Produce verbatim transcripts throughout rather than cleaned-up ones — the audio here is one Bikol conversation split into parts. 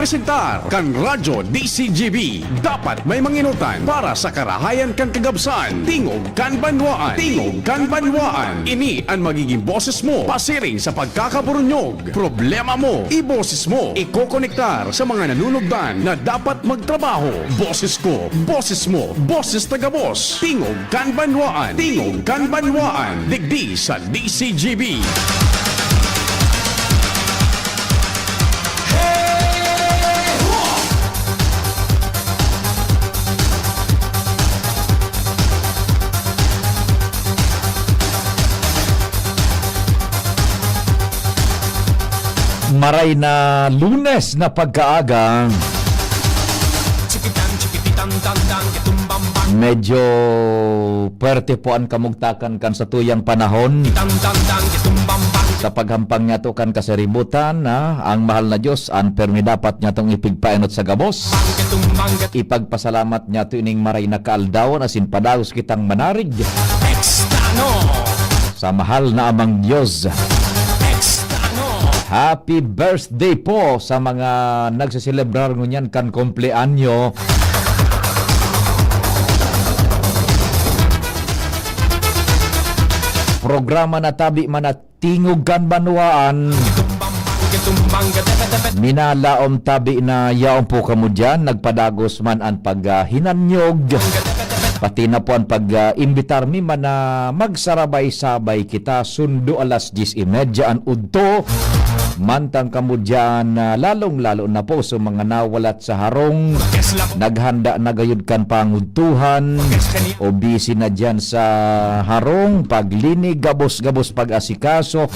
Presentar kan Radyo D C G B. Dapat may manginutan para sa karahayan kan kagabsan. Tingog kan banwaan. Tingog kan banwaan. Ini an magiging boses mo pasiring sa pagkakaburunyog. Problema mo, iboses mo. Ikokonektar sa mga nanunugdan na dapat magtrabaho. Boses ko, boses mo, boses taga-boss. Tingog kan banwaan. Tingog kan banwaan. Digdi sa D C G B. Maray na Lunes na pagkaaga. Medyo pwerte po an kamugtakan kan satuyang panahon. Sa paghampang niyato kan kasaributan, na ang mahal na Dios, an permi dapat niyatong ipigpaenot sa gabos. Ipagpasalamat niyato ining maray na kaaldawon asin padagos kitang manarig sa mahal na Amang Dios. Happy birthday po sa mga nagseselebrar ngunyan kan kumpleanyo. Programa na tabi man na Tingog kan Banwaan. Minalaom tabi na yaon po kamo diyan, nagpadagos man an paghinanyog. Pati na po an pag-imbitar mi man na magsarabay-sabay kita sundo alas dyes y media an udto. Mantang kamo diyan, ah, lalong-lalo na po sa mga nawalat sa harong, naghanda na gayud kan pangudtuhan, o busy na diyan sa harong, paglinig, gabos-gabos pag-asikaso.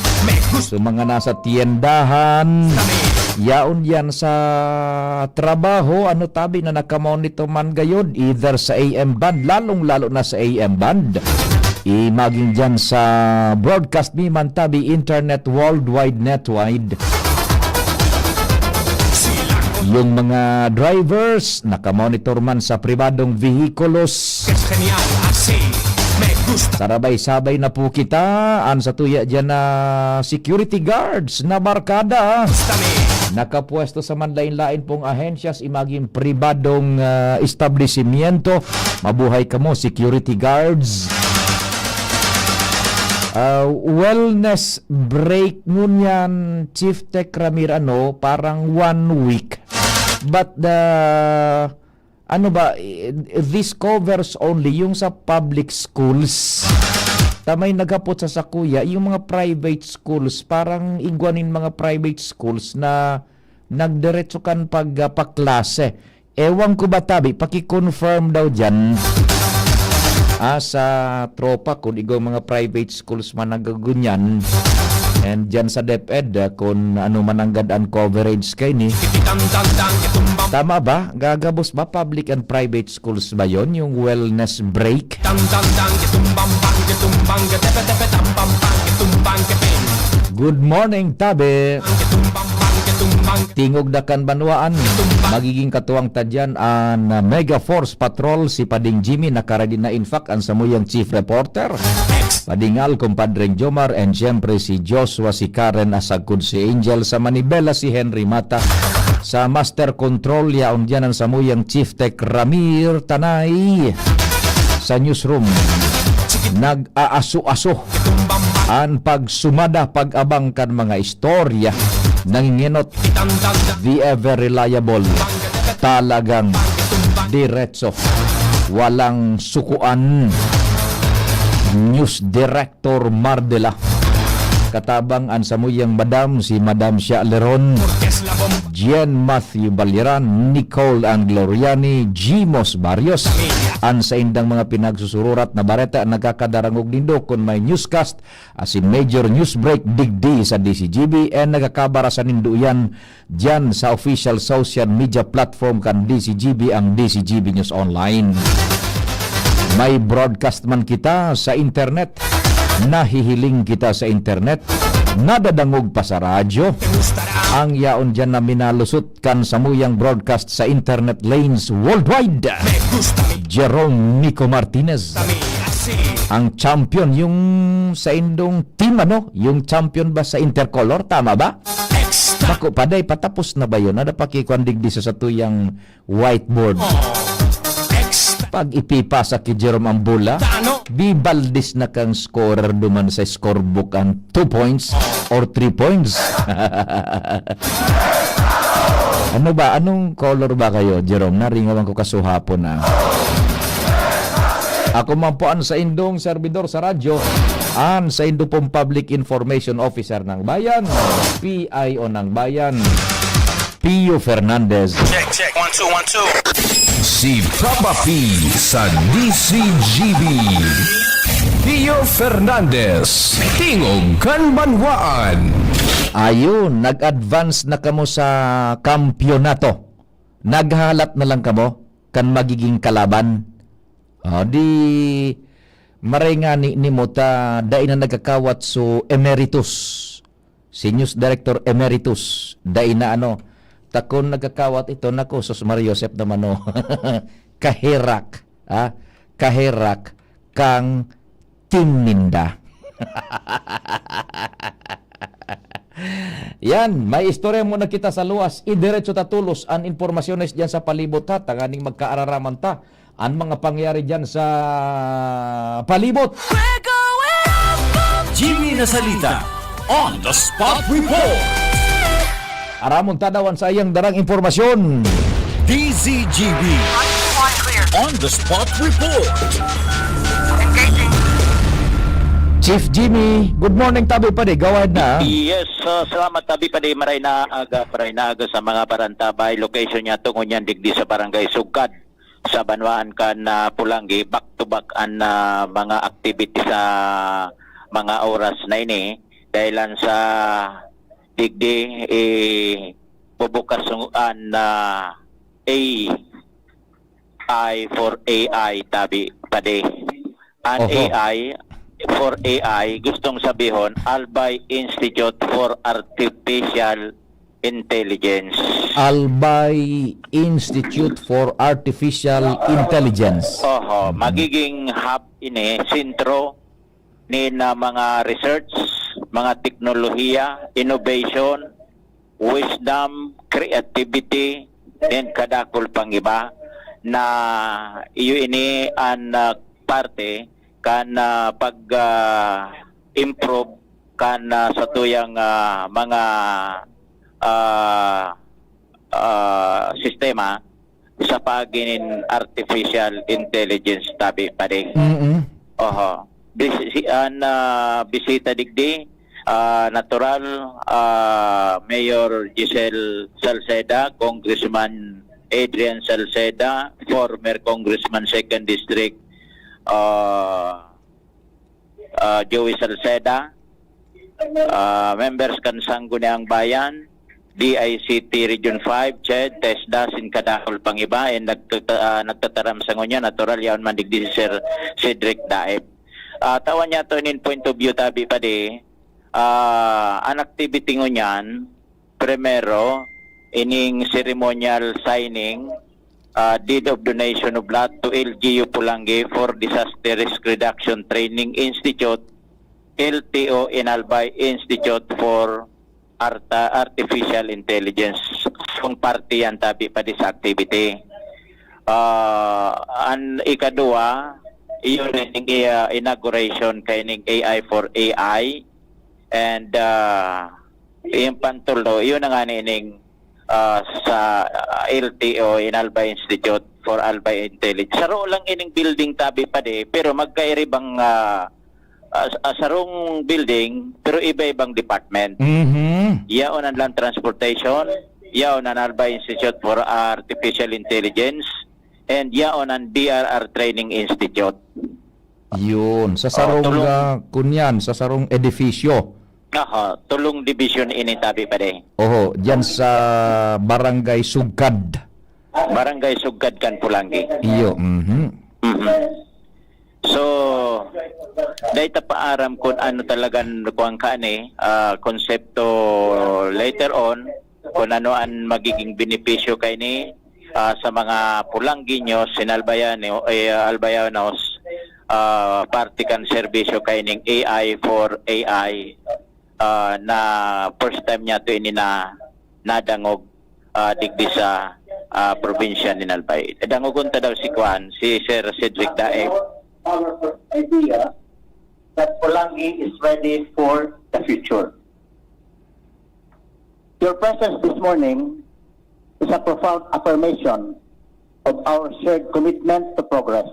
Sa mga nasa tiyendahan, yaon diyan sa trabaho, ano tabi na nakamonitor man gayud, either sa A M band, lalong-lalo na sa A M band. I maging diyan sa broadcast mi man tabi, internet, worldwide netwide. Yung mga drivers, nakamonitor man sa pribadong vehikulos. Sarabay-sabay na po kita, an satuya diyan na security guards na barkada. Nakapwesto sa manlain-lain pong ahensyas, i maging pribadong, ah, establisimyento. Mabuhay kamo, security guards. Ah, wellness break ngunyan, Chief Tech Ramir, ano, parang one week. But the, ano ba, eh, this covers only yung sa public schools. Tamay naghapot sa sakuya, yung mga private schools, parang igwa nin mga private schools na nagdiretso kan pag, ah, paklase. Ewan ko ba, tabi, paki-confirm daw diyan, ah, sa tropa kun igwang mga private schools man nagagunyan. And diyan sa DepEd, ah, kun ano man nanggad an coverage kaini. Tama ba? Gagabos ba? Public and private schools ba yon? Yung wellness break? Good morning, tabi. Tingog na kan banwaan. Magiging katuwang ta diyan an, ah, Mega Force Patrol, si Pading Jimmy, nakaredy na in fact an samuyang chief reporter. Pading Al, Compadreng Jomar, and syempre si Joshua, si Karen, asagkod si Angel, sa manibela si Henry Mata. Sa Master Control, yaon diyan an samuyang Chief Tech Ramir Tanay. Sa newsroom, nag-aaso-aso an pagsumada, pag-abang kan mga istorya, nangingenot, the ever reliable, talagang diretso, walang sukuan. News Director Mardela. Katabang an samuyang madam, si Madam Shia Leron, Jen Matthew Baliran, Nicole Angloriani, Jimos Barrios. An saindang mga pinagsusururat na bareta, nagkakadarangog nindo kun may newscast, asin major news break digdi sa D C G B, and nagkakabara sa nindo yan diyan sa official social media platform kan D C G B, ang D C G B News Online. May broadcast man kita sa internet, nahihiling kita sa internet, nadadangog pa sa radyo. Ang yaon diyan na minalusot kan samuyang broadcast sa internet lanes worldwide. Jerome Nico Martinez, ang champion, yung sa indong team, ano? Yung champion ba sa Intercolor? Tama ba? Bako, paday, patapos na ba yun? Ano pa kikuan digdi sa satuyang whiteboard? Pag ipipasa ki Jerome ang bola, bibaldis na kang scorer duman sa scorebook ang two points or three points. Ano ba? Anong color ba kayo, Jerome? Naringawan ko kasuhapon na. Ako man po ang saindong servidor sa radyo, ang saindo pong Public Information Officer ng Bayan, P I O ng Bayan, Pio Fernandez. Check, check. One, two, one, two. Si Papa P sa D C G B. Pio Fernandez, Tingog kan Banwaan. Ayun, nag-advance na kamo sa kampyonato. Naghahalat na lang kamo kan magiging kalaban. Ah, di maray ngani nimo ta dai na nagkakawat so emeritus, si News Director Emeritus, dai na ano, ta kun nagkakawat ito, naku, sus, Maria Josep naman, no? Kaherak, ah, kaherak kang team ninda. Yan, may istorya muna kita sa luwas. Idiretso ta tolos an impormasyones diyan sa palibot, ha, tanganing magkaararaman ta an mga pangyayari diyan sa palibot. We're going up. Jimmy Nasalita, On the Spot Report. Aramon ta daw an saiyang darang impormasyon. D Z G B, On the Spot Report. Chief Jimmy, good morning, tabi pa di. Go ahead na. Yes, uh, salamat, tabi pa di. Maray na aga, maray na aga sa mga barantabay. Location niya, tungo niyan, digdi sa Barangay Sugkad, sa Banwaan kan, ah, Polangui. Back to back an, ah, mga activity sa mga oras na ini. Dahilan sa digdi, eh, bubukas ang, ah, A I for A I, tabi, padi. An Oho. A I for A I, gustong sabihon, Albay Institute for Artificial Intelligence. Albay Institute for Artificial Intelligence. Oho, Mm. magiging hub ini, sentro ni na mga research, mga teknolohiya, innovation, wisdom, creativity, and kadakul pang iba na iyo ini an, ah, parte kan, ah, pag, ah, improve kan, ah, satuyang, ah, mga, ah, ah, sistema sa paagi nin artificial intelligence, tabi, padi. Mm-mm. Oho. Bis-, si, an, ah, bisita digdi, ah, natural, ah, Mayor Giselle Salceda, Congressman Adrian Salceda, former Congressman Second District, ah, ah, Joey Salceda, ah, members kan Sangguniang Bayan, D I C T Region five, CHED, TESDA, sin kadakul pang iba, and nagtata-, ah, nagtataram sa ngunyan, natural yaon man digdi si Sir Cedric Daep. Ah, tawan niya to nin point of view, tabi, padi, ah, an activity ngunyan, primero, ining ceremonial signing, ah, deed of donation of lot to L G U Polangui for Disaster Risk Reduction Training Institute, L T O in Albay Institute for Arta-, Artificial Intelligence. Kung parte yan, tabi, padi, sa activity. Ah, an ikadua, iyon ning, ah, inauguration kaining A I for A I. And, ah, yung pantulo, yun na nga nining, ah, sa, ah, L T O in Albay Institute for Albay Intelligence. Saro lang ining building, tabi, padi, pero magkairibang, ah, ah, ah, sarong building, pero iba-ibang department. Mhm. Yaon ang Land Transportation, yaon ang Albay Institute for Artificial Intelligence, and yaon ang D R R Training Institute. Yun, sa Oh, sarong, tulong ah, kunyan, sa sarong edifisyo. Aha, tulong division ini, tabi, padi. Oho, dyan sa Barangay Sugkad. Barangay Sugkad kan Polangui. Iyo, mhm. Mhm. So, dai ta pa aram kung ano talagang kuwan kaini, ah, konsepto later on, kung ano ang magiging benepisyo kaini, ah, sa mga Polanggueños, sin Albayano-, eh, Albayanos, ah, parte kan serbisyo kaining A I for A I, ah, na first time niya to ini na nadangog, ah, digdi sa, ah, probinsya nin Albay. Dangogon ta daw si kuan, si Sir Cedric Daig. Our idea that Polangui is ready for the future. Your presence this morning is a profound affirmation of our shared commitment to progress.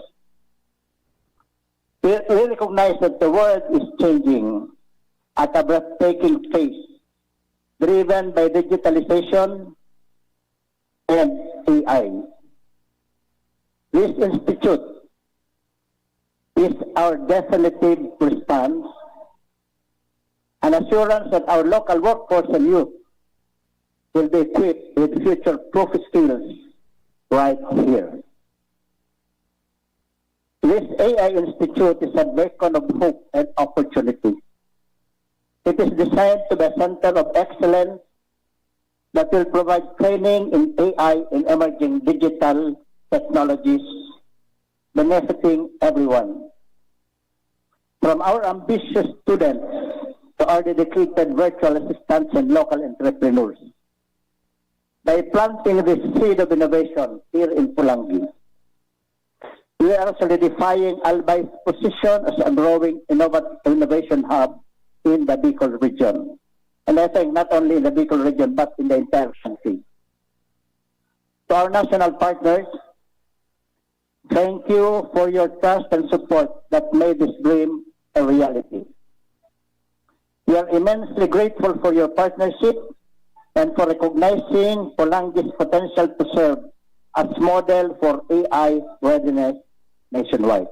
We, we recognize that the world is changing at a breathtaking pace, driven by digitalization and A I. This institute is our definitive response, an assurance that our local workforce and youth will be equipped with future-proof skills right here. This A I Institute is a beacon of hope and opportunity. It is designed to be a center of excellence that will provide training in A I and emerging digital technologies, benefiting everyone, from our ambitious students to our dedicated virtual assistants and local entrepreneurs. By planting this seed of innovation here in Polangui, we are solidifying Albay's position as a growing innovat-, innovation hub in the Bicol region. And I think not only in the Bicol region, but in the entire country. To our national partners, thank you for your trust and support that made this dream a reality. We are immensely grateful for your partnership and for recognizing Polangui's potential to serve as model for A I readiness nationwide.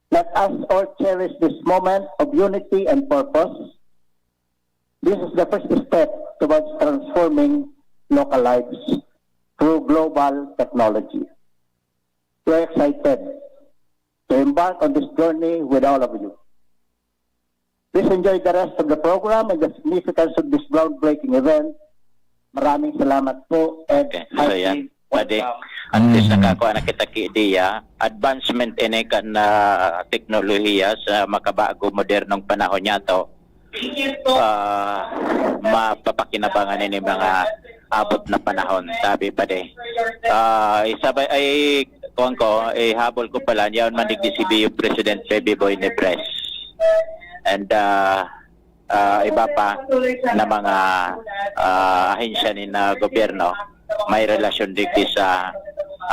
Let us all cherish this moment of unity and purpose. This is the first step towards transforming local lives through global technology. We're excited to embark on this journey with all of you. Please enjoy the rest of the program and the significance of this groundbreaking event. Maraming salamat po and Okay, so yan. Pwede. At least nakakua na kita ki idea, advancement ini kan, ah, teknolohiya sa makabago, modernong panahon niya to. Ah, mapapakinabangan ini mga abot na panahon, sabi pa di. Ah, isabay, ay, kuwan ko, ihabol ko pala, yaon man digdi si Bio President Baby Boy Nebres. And, ah, ah, iba pa na mga, ah, ahensya ni na gobyerno may relasyon digdi sa,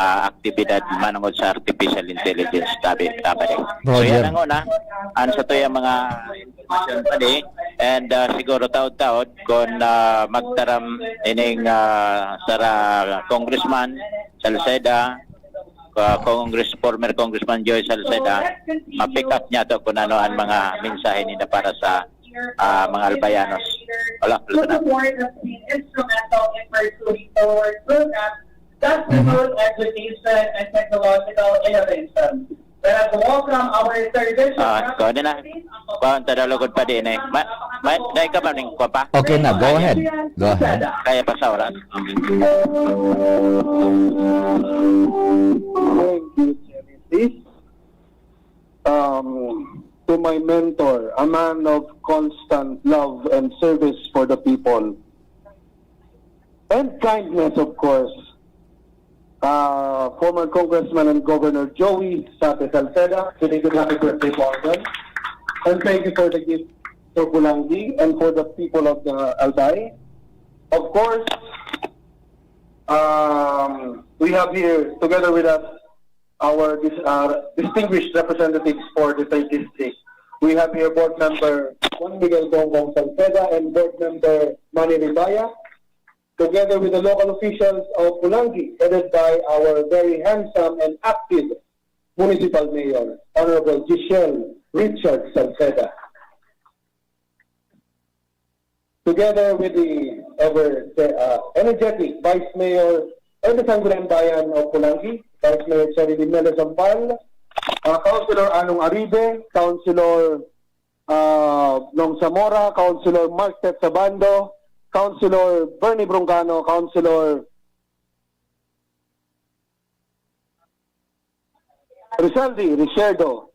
ah, aktibidad manungod sa artificial intelligence, sabi, sabi. So, Roger. Yan ang una. Ang sa tuya mga information pa di. And, ah, siguro taod-taod, kung, ah, magtaram ining, ah, sara congressman, Salceda, ah, Congress, former Congressman Joy Salceda, ma-pick up niya to kung ano ang mga mensahe nila para sa, ah, mga Albayanos. Wala, wala na. Support has been instrumental in pursuing forward programs that promote education and technological innovation. Let us welcome our third vision Ah, ikaw din na. Kuwan, tadalugod pa din eh. Ma, ma, dahil ka pa rin, kuwan pa? Okay na, go ahead. Go ahead. Kaya pa sa oras. Thank you, Genesis. Um, to my mentor, a man of constant love and service for the people. And kindness, of course. Uh, former Congressman and Governor Joey Sate Salceda, belated happy birthday po, Uncle. And thank you for the gift for Polangui and for the people of the Albay. Of course, um, we have here together with us our dis-, uh, distinguished representatives for the third district. We have here Board Member Juan Miguel Bongbong Salceda and Board Member Manny Ribaya, together with the local officials of Polangui, headed by our very handsome and active Municipal Mayor, Honorable Giselle Richard Salceda. Together with the ever, uh, energetic Vice Mayor and the Sangguniang Bayan of Polangui, Vice Mayor Cherry Dimelo Sampal, uh, Councilor Anong Aribe, Councilor, uh, Nong Zamora, Councilor Mark Tet Sabando, Councilor Bernie Brungano, Councilor Rizaldi Ricciardo,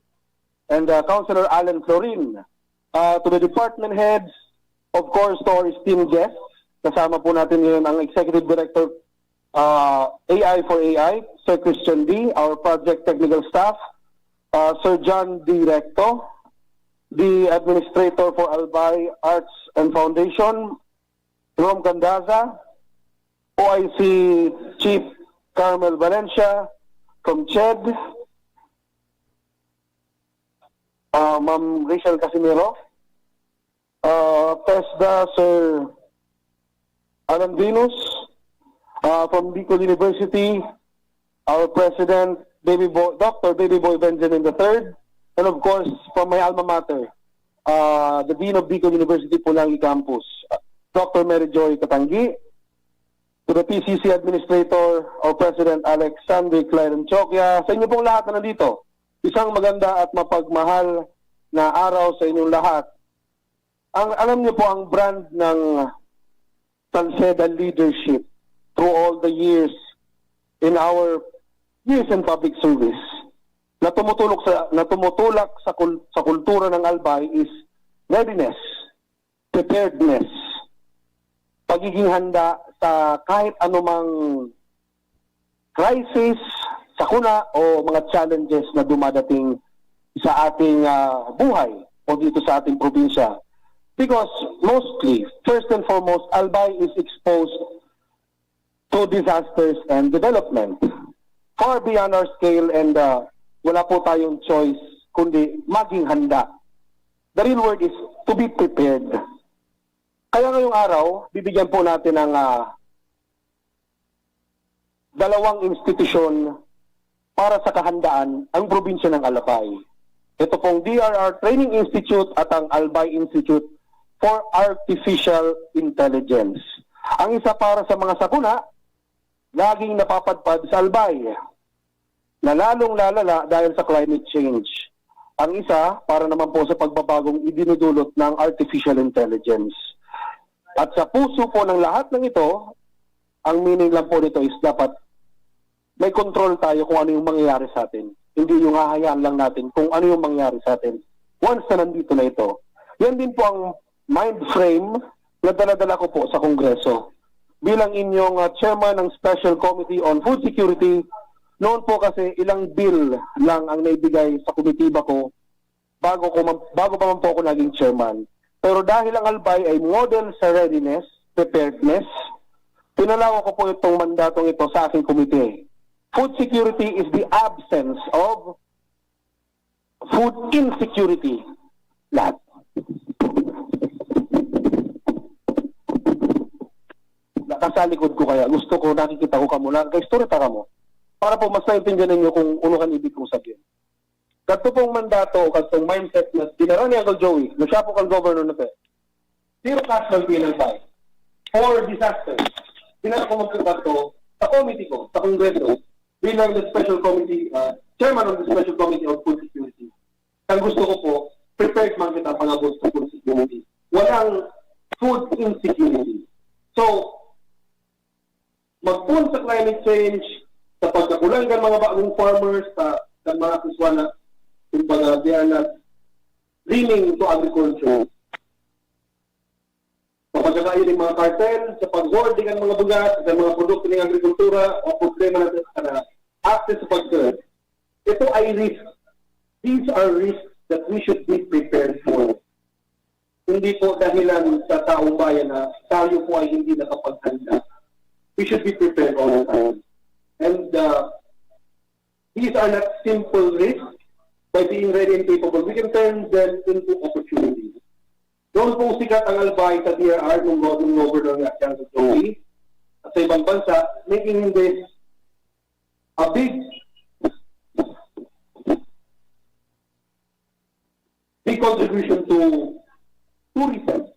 and, uh, Councilor Alan Florin. Uh, to the department heads, of course, to our esteemed guests, Kasama po natin ngayon ang Executive Director, ah, A I for A I, Sir Christian D, our project technical staff, ah, Sir John D Recto, the Administrator for Albay Arts and Foundation, Rom Candaza, O I C Chief Carmel Valencia from CHED, ah, Ma'am Rachel Casimiro, ah, TESDA, Sir Alan Venus, ah, from Bicol University, our President, Baby Boy, Doctor Baby Boy Benjamin the third, and of course, from my alma mater, ah, the Dean of Bicol University Pulangi Campus, Doctor Mary Joy Katanggi, to the P C C Administrator, our President Alexander Claren Chocya, sa inyo pong lahat na nandito, isang maganda at mapagmahal na araw sa inyong lahat. Ang, alam niyo po, ang brand ng Salceda leadership through all the years in our years in public service na tumutulok sa, na tumutulak sa kul-, sa kultura ng Albay is readiness, preparedness, pagiging handa sa kahit anumang crisis, sakuna o mga challenges na dumadating sa ating, ah, buhay o dito sa ating probinsya. Because mostly, first and foremost, Albay is exposed to disasters and development far beyond our scale, and, ah, wala po tayong choice kundi maging handa. The real word is to be prepared. Kaya ngayong araw, bibigyan po natin ng, ah, dalawang institusyon para sa kahandaan ang probinsya ng Albay. Ito pong D R R Training Institute at ang Albay Institute for Artificial Intelligence. Ang isa para sa mga sakuna, laging napapadpad sa Albay, na lalong lalala dahil sa climate change. Ang isa, para naman po sa pagbabagong idinudulot ng artificial intelligence. At sa puso po ng lahat ng ito, ang meaning lang po nito is dapat may control tayo kung ano yung mangyayari sa atin. Hindi yung hahayaan lang natin kung ano yung mangyayari sa atin once na nandito na ito. Yan din po ang mind frame na dala-dala ko po sa Kongreso. Bilang inyong, ah, chairman ng Special Committee on Food Security, noon po kasi ilang bill lang ang naibigay sa komitiba ko bago ko man, bago pa man po ako naging chairman. Pero dahil ang Albay ay model sa readiness, preparedness, pinalawa ko po itong mandatong ito sa aking komite. Food security is the absence of food insecurity. Lahat. Nakasalikod ko kaya, gusto ko, nakikita ko kamo, nakaka-istorya ta kamo. Para po mas naintindihan ninyo kung ano kan ibig kong sabihin. Kadto pong mandato o kadtong mindset na dinara ni Uncle Joey, na siya po kan governor na to, zero casualty in Albay for disaster. Dinara ko magkakato sa committee ko, sa Kongreso, bilang the special committee, uh, chairman of the special committee on food security. Ang gusto ko po, prepared man kita pangabot sa food security. Walang food insecurity. So, magpoon sa climate change, sa pagkakulang ng mga bagong farmers, sa, sa mga kuswa na, kumbaga, they are not leaning to agriculture. Sa pagkakayo ng mga cartel, sa pag-hoarding ng mga bugas, sa mga produkto ng agrikultura, o problema na sa access sa pag-serve. Ito ay risk. These are risks that we should be prepared for. Hindi po dahilan sa taong bayan na tayo po ay hindi nakapaghanda. We should be prepared all the time. And uh, these are not simple risks. By being ready and capable, we can turn them into opportunities. Doon pong sikat ang Albay sa D R R nung, nung governor ni Acianto Joey at sa ibang bansa, making this a big, big contribution to tourism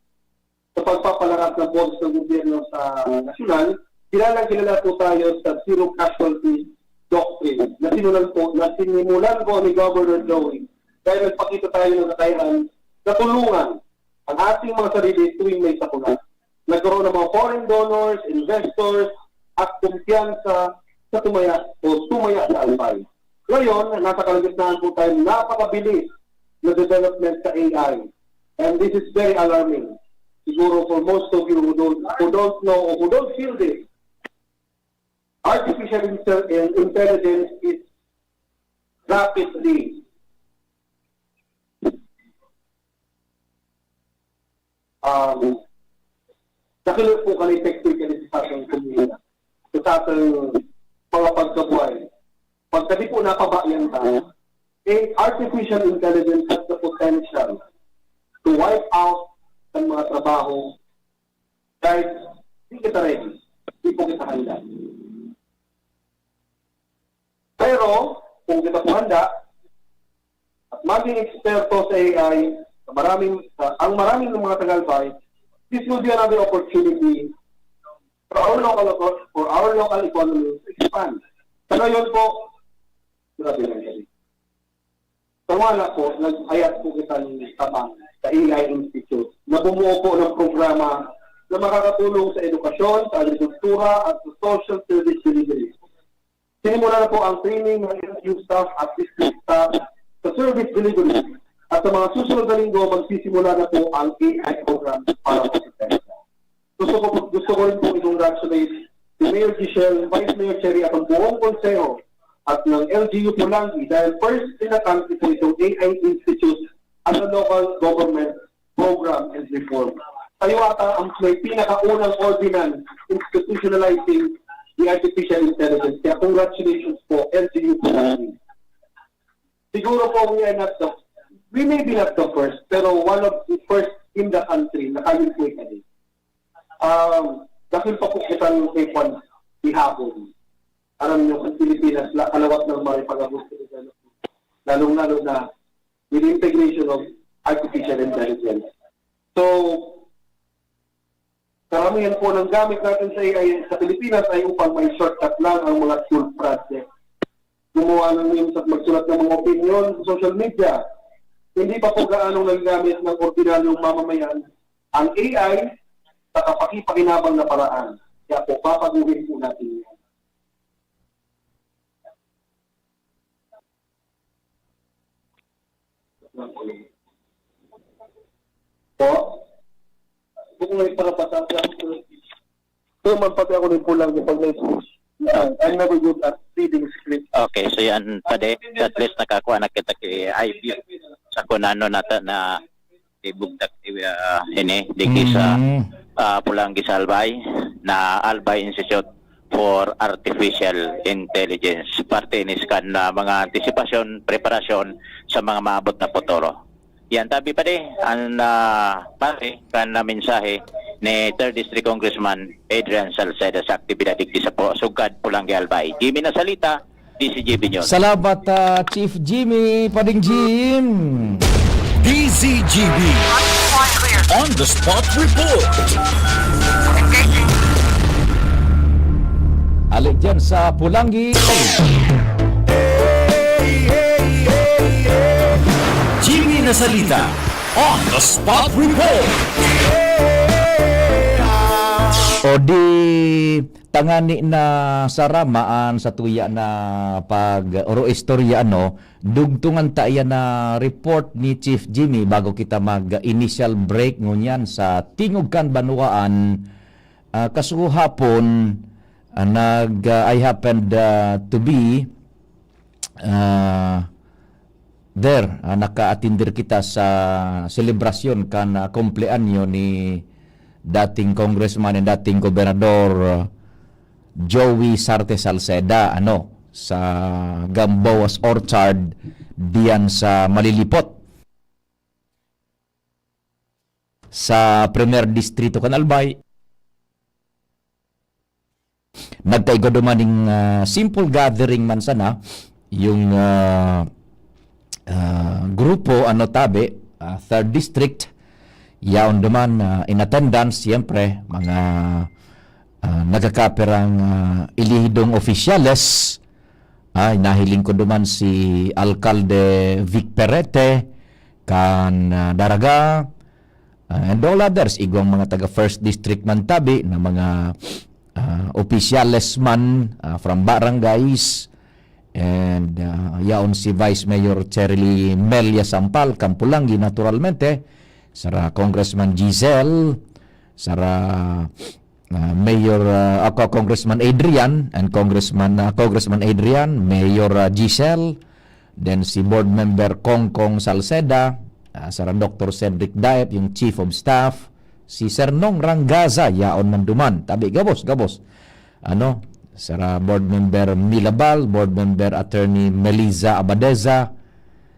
sa pagpapalakas ng boses ng gobyerno sa nasyonal. Kilalang kilala po tayo sa zero casualty doctrine na sinunan po, na sinimulan po ni Governor Joey dahil nagpakita tayo ng kakayahan na tulungan ang ating mga sarili tuwing may sakuna. Nagkaroon ng mga foreign donors, investors, at kumpiyansa sa tumaya o tumaya sa Albay. Ngayon, nasa kalagitnaan po tayo ng napakabilis na development sa A I. And this is very alarming. siguro for most of you who don't, who don't know or who don't feel this, artificial intel-, intelligence is rapidly, um, dakul po kan epekto kani sa atong komunidad, sa atong mga pagkabuhay. Pagkadi po napabayan ta, eh, artificial intelligence has the potential to wipe out ang mga trabaho kahit di kita ready, di po kita handa. Pero, kung kita po handa, at maging eksperto sa A I, sa maraming, sa, ang maraming ng mga taga-Albay, this will be another opportunity for our local eco-, for our local economy to expand. Sa ngayon po, grabe lang kami. Sa wala po, nag-ayat po kita ng tabang sa A I Institute na bumuo po ng programa na makakatulong sa edukasyon, sa agrikultura, at sa social service delivery. Sinimulan na po ang training ng L G U staff at district staff sa service delivery. At sa mga susunod na linggo, magsisimula na po ang A I program para po sa Gusto ko, gusto ko rin po i-congratulate si Mayor Giselle, Vice Mayor Cherry at ang buong konseho at ng L G U Pulangi dahil first in the country po itong A I Institute as a local government program and reform. Kayo ata ang may pinakaunang ordinance institutionalizing the artificial intelligence. Kaya congratulations po, L G U Pulangi. Siguro po, we are not the, we may be not the first, pero one of the first in the country na kayo po kami. Um, dahil pa po kitang kay Juan Dihabon. Alam niyo, ang Pilipinas, la-, kalawat ng mga pag-abot sa development. Lalong-lalo na with integration of artificial intelligence. So, karamihan po ng gamit natin sa A I sa Pilipinas ay upang may shortcut lang ang mga school project. Gumawa ng memes at magsulat ng mga opinion sa social media. Hindi pa po gaanong nagagamit ng ordinaryong mamamayan ang A I sa kapakipakinabang na paraan. Kaya po, babaguhin po natin yan. Po? Kung may parapatan sa ako, tuman pati ako ng pulang yung pag may speech. Yeah, I'm never good at reading script. Okay, so yan, pade, at least nakakuha na kita ki I B sa kung ano nata na ibugtak, ah, ini, digdi sa, Mm. ah, Pulangi sa Albay, na Albay Institute for Artificial Intelligence. Parte ini sa kan, ah, mga antisipasyon, preparasyon sa mga maabot na futuro. Yan, tabi pa di, ang, ah, pare, kan, ah, mensahe ni Third District Congressman Adrian Salceda sa aktibidad digdi sa Pu-, Sugkad, Pulangi, Albay. Jimmy Nasalita, D Z G B News. Salamat, ah, Chief Jimmy, Pading Jim. D Z G B On the Spot Report. Ali dyan sa Pulangi. Jimmy Nasalita on the Spot Report. O di, tangani na saramaan sa tuya na pag-, oro istorya, ano, dugtungan ta iyan na report ni Chief Jimmy bago kita mag-initial break ngunyan sa Tingog Kan Banwaan. Ah, kasuhapon, ah, nag-, ah, I happened, ah, to be, ah, there, ah, naka-attender kita sa selebrasyon kan, ah, kumpleanyo ni dating congressman and dating gobernador, ah, Joey Sarte Salceda, ano, sa Gamboa's Orchard, diyan sa Malilipot, sa Primer Distrito kan Albay. Nagkaigwa duman ning, ah, simple gathering man sana, yung, ah, ah, grupo, ano, tabi, ah, Third District, yaon duman, ah, in attendance, siyempre, mga, ah, nagkakapirang, ah, elihidong opisyales. Ay, nahiling ko duman si Alkalde Vic Perete, kan, ah, Daraga, ah, and all others, igwang mga taga First District man tabi na mga, ah, opisyales man, ah, from barangays, and, ah, yaon si Vice Mayor Cheryl Melia Sampal, kan Pulangi, naturalmente, sara Congressman Giselle, Sara, ah, Mayor, ah, ako, Congressman Adrian and Congressman, ah, Congressman Adrian, Mayor, ah, Giselle, then si Board Member Kongkong Salceda, ah, sara Doctor Cedric Daep, yung Chief of Staff, si Sir Nong Rangaza, yaon man duman. Tabi, gabos, gabos. Ano, sara Board Member Milabal, Board Member Attorney Melissa Abadeza,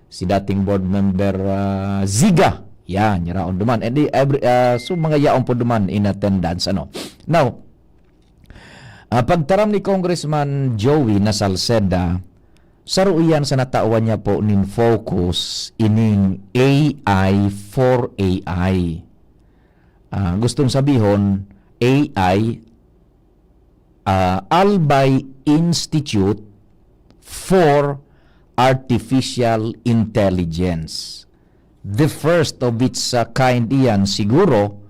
si dating Board Member, ah, Ziga. Yan, yaraon duman. And di, every, ah, so, mga yaon po duman in attendance, ano. Now, ah, pagtaram ni Congressman Joey na Salceda, saro iyan sa natawan niya po nin focus ining A I for A I. Ah, gustong sabihon, A I, ah, Albay Institute for Artificial Intelligence. The first of its, ah, kind iyan siguro,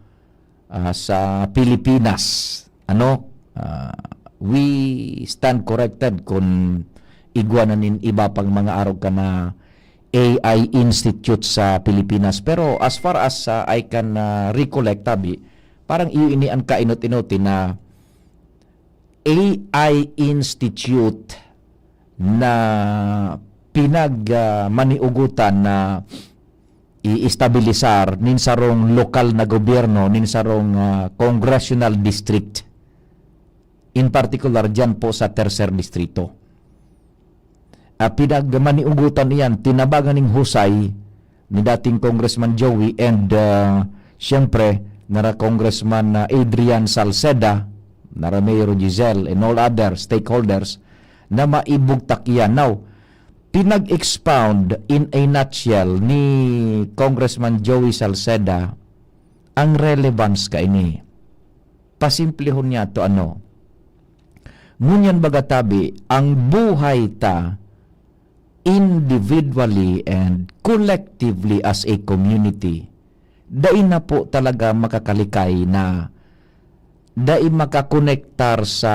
ah, sa Pilipinas. Ano? Ah, we stand corrected kung igwa na nin iba pang mga arog ka na A I institute sa Pilipinas. Pero as far as, ah, I can, ah, recollect, tabi, parang iyo ini an kainot-inoti na A I institute na pinag, ah, maniugutan na i-estabilisar nin sarong lokal na gobyerno, nin sarong, ah, congressional district. In particular, dyan po sa Tercer Distrito. Ah, pinagmaniugutan iyan, tinabangan ning husay ni dating Congressman Joey and, ah, siyempre, nara Congressman, ah, Adrian Salceda, nara Mayor Giselle, and all other stakeholders na maibugtak iyan. Now, pinag-expound in a nutshell ni Congressman Joey Salceda ang relevance kaini. Pasimplihon niya to, ano, ngunyan baga tabi, ang buhay ta individually and collectively as a community, dai na po talaga makakalikay na dai makakonektar sa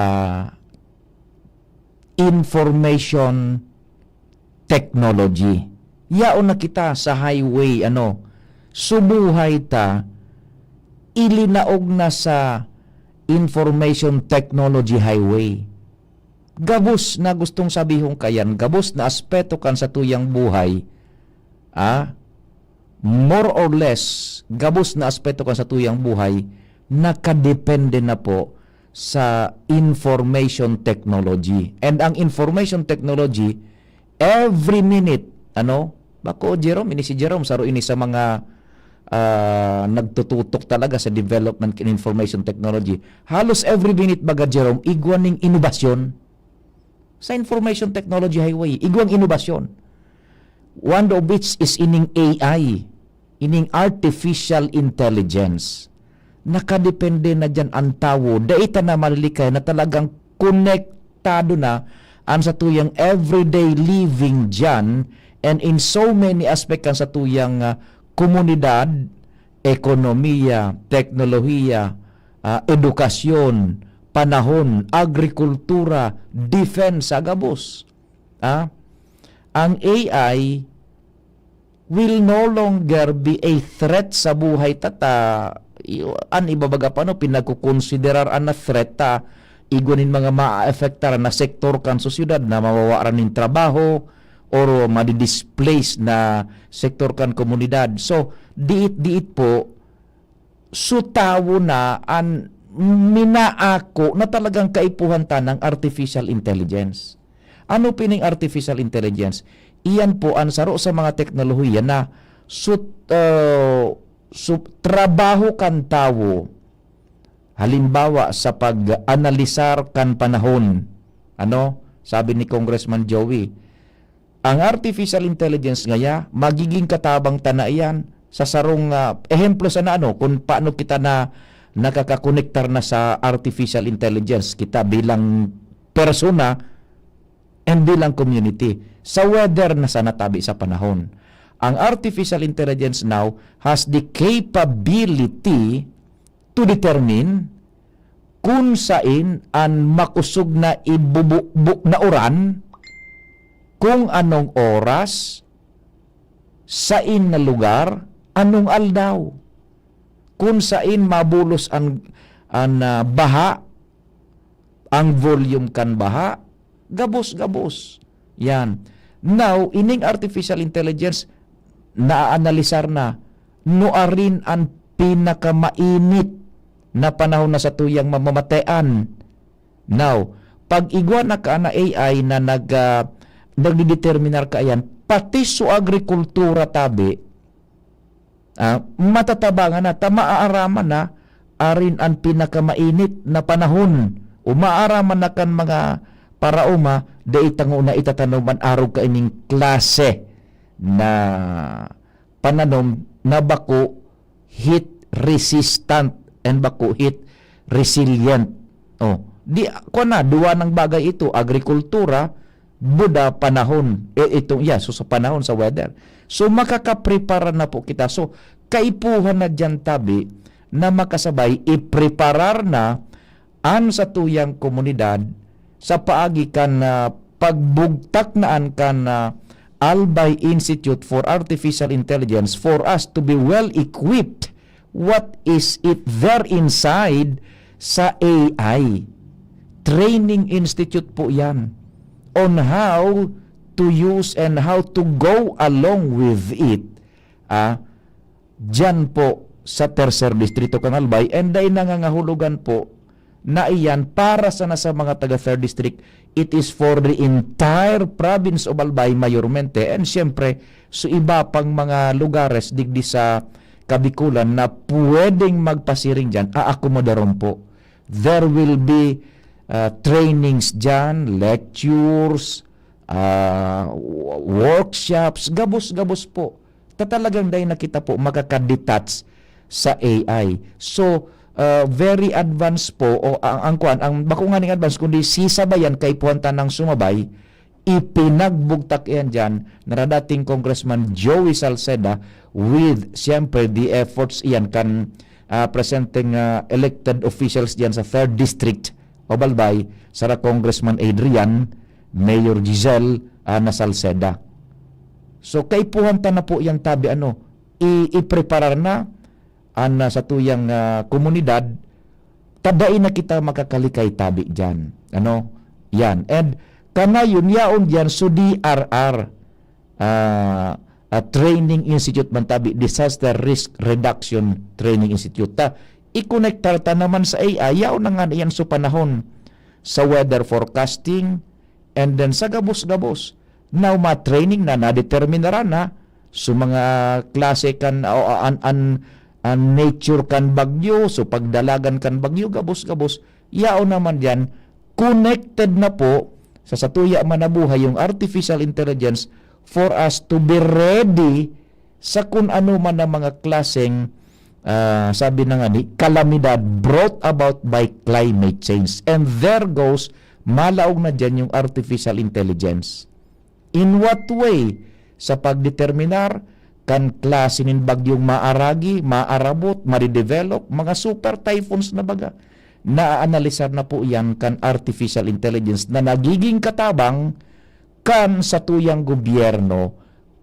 information technology. Yaon na kita sa highway, ano, subuhay ta, ilinaog na sa information technology highway. Gabos na gustong sabihon kayan, gabos na aspeto kan satuyang buhay, ah, more or less, gabos na aspeto kan satuyang buhay, nakadepende na po sa information technology. And ang information technology, every minute, ano, bako, Jerome, ini si Jerome, saro ini sa mga, ah, nagtututok talaga sa development in information technology. Halos every minute, baga, Jerome, igwa ning inobasyon sa information technology highway. Igwang inobasyon. One of which is ining A I, ining artificial intelligence. Nakadepende na diyan ang tawo. Dai ta na malilikay na talagang konektado na ang satuyang everyday living diyan, and in so many aspect kan satuyang, ah, komunidad, ekonomiya, teknolohiya, ah, edukasyon, panahon, agrikultura, depensa, gabos. Ah, ang A I will no longer be a threat sa buhay ta, ta, i-, an iba baga pa, no, pinagkukonsiderar an na threat ta, igwa nin mga maaapektar na sektor kan sosyedad na mawawaran nin trabaho or madi-displace na sektor kan komunidad. So, diit-diit po, so tawo na an minaako na talagang kaipuhan ta ng artificial intelligence. Ano pining artificial intelligence? Iyan po an saro sa mga teknolohiya na sut-, ah, su-, trabaho kan tawo. Halimbawa, sa pag-analisar kan panahon, ano, sabi ni Congressman Joey, ang artificial intelligence ngaya, magiging katabang ta na iyan sa sarong, ah, ehemplo sana, ano, kung paano kita na nakakakonektar na sa artificial intelligence, kita bilang persona and bilang community. Sa weather na sana tabi sa panahon. Ang artificial intelligence now has the capability to determine kun sain an makosog na ibubukbok na uran, kung anong oras, sain na lugar, anong aldaw. kun sain mabulos an, an, ah, baha, ang volume kan baha, gabos-gabos. Yan. Now, ining artificial intelligence, naaanalisar na, nuarin an pinakamainit na panahon na satuyang mamamatean. Now, pag igwa na ka na A I na nag, ah, nagdedeterminar kaiyan, pati sa agrikultura tabi, ah, matatabangan na, ta maaaraman na arin an pinakamainit na panahon, o maaaraman na kan mga paraoma, dai ta ngona itatanom an arog kaining klase na pananom na bako heat resistant and bako heat resilient. Oh, di, kuwan na, duwa nang bagay ito, agrikultura, buda panahon, eh, itong, yeah, so sa panahon, sa weather. So, makakaprepara na po kita. So, kaipuhan na diyan tabi na makasabay, ipreparar na an satuyang komunidad sa paagi kan, ah, pagbugtak na an kan, ah, Albay Institute for Artificial Intelligence for us to be well equipped. What is it there inside sa A I? Training institute po yan on how to use and how to go along with it. Ah, diyan po sa Tercer Distrito kan Albay, and dai nangangahulugan po na iyan para sana sa mga taga Third District. It is for the entire province of Albay, mayormente, and siyempre, sa iba pang mga lugares digdi sa Kabikulan na pwedeng magpasiring diyan, aakomodaron po. There will be, ah, trainings diyan, lectures, ah, wo-, workshops, gabos-gabos po. Ta talagang dai na kita po makaka-detach sa A I. So, ah, very advanced po, o ang, ang kuwan, ang bako nganing advanced, kundi sisabayan, kaipuhan ta nang sumabay, ipinagbugtak iyan diyan, nara dating Congressman Joey Salceda with, siyempre, the efforts iyan kan, ah, presenteng, ah, elected officials diyan sa Third District of Albay, sara Congressman Adrian, Mayor Giselle, ah, na Salceda. So, kaipuhan ta na po yang tabi, ano, i-, ipreparar na an, ah, satuyang, ah, komunidad, ta dai na kita makakalikay tabi diyan. Ano? Yan. And kanayon, yaon diyan, so D R R, ah, ah, Training Institute man tabi, Disaster Risk Reduction Training Institute. Ta, ikonektar ta naman sa A I, yaon na nga yan sa panahon sa weather forecasting, and then sa gabos-gabos. Now, ma-training na, nadeterminaran na, so mga klase kan, o, an, an, an nature kan bagyo, so pagdalagan kan bagyo, gabos-gabos. Yaon naman diyan, connected na po sa satuya man na buhay yung artificial intelligence for us to be ready sa kun ano man na mga klaseng, ah, sabi na nga ni, kalamidad brought about by climate change. And there goes, malaog na diyan yung artificial intelligence. In what way? Sa pagdeterminar kan klase nin bagyong maaragi, maarabot, madidevelop, mga super typhoons na baga. Naaanalisar na po yan kan artificial intelligence na nagiging katabang kan satuyang gobyerno,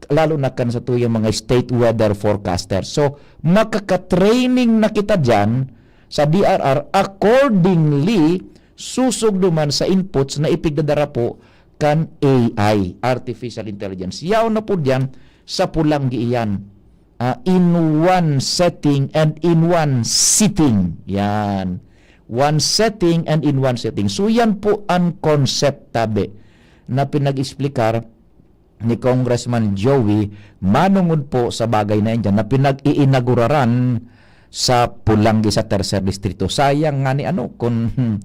lalo na kan satuyang mga state weather forecaster. So, makaka-training na kita diyan sa D R R, accordingly, susugdo man sa inputs na ipigdadara po kan A I, artificial intelligence. Yaon na po diyan sa Polangui iyan. Ah, in one setting and in one sitting. Yan. One setting and in one setting. So, yan po ang concept, tabi, na pinag-explicar ni Congressman Joey manungod po sa bagay na yan dyan na pinag-iinaguraran sa Polangui sa Tercer Distrito. Sayang nga ni ano, kung, hmm,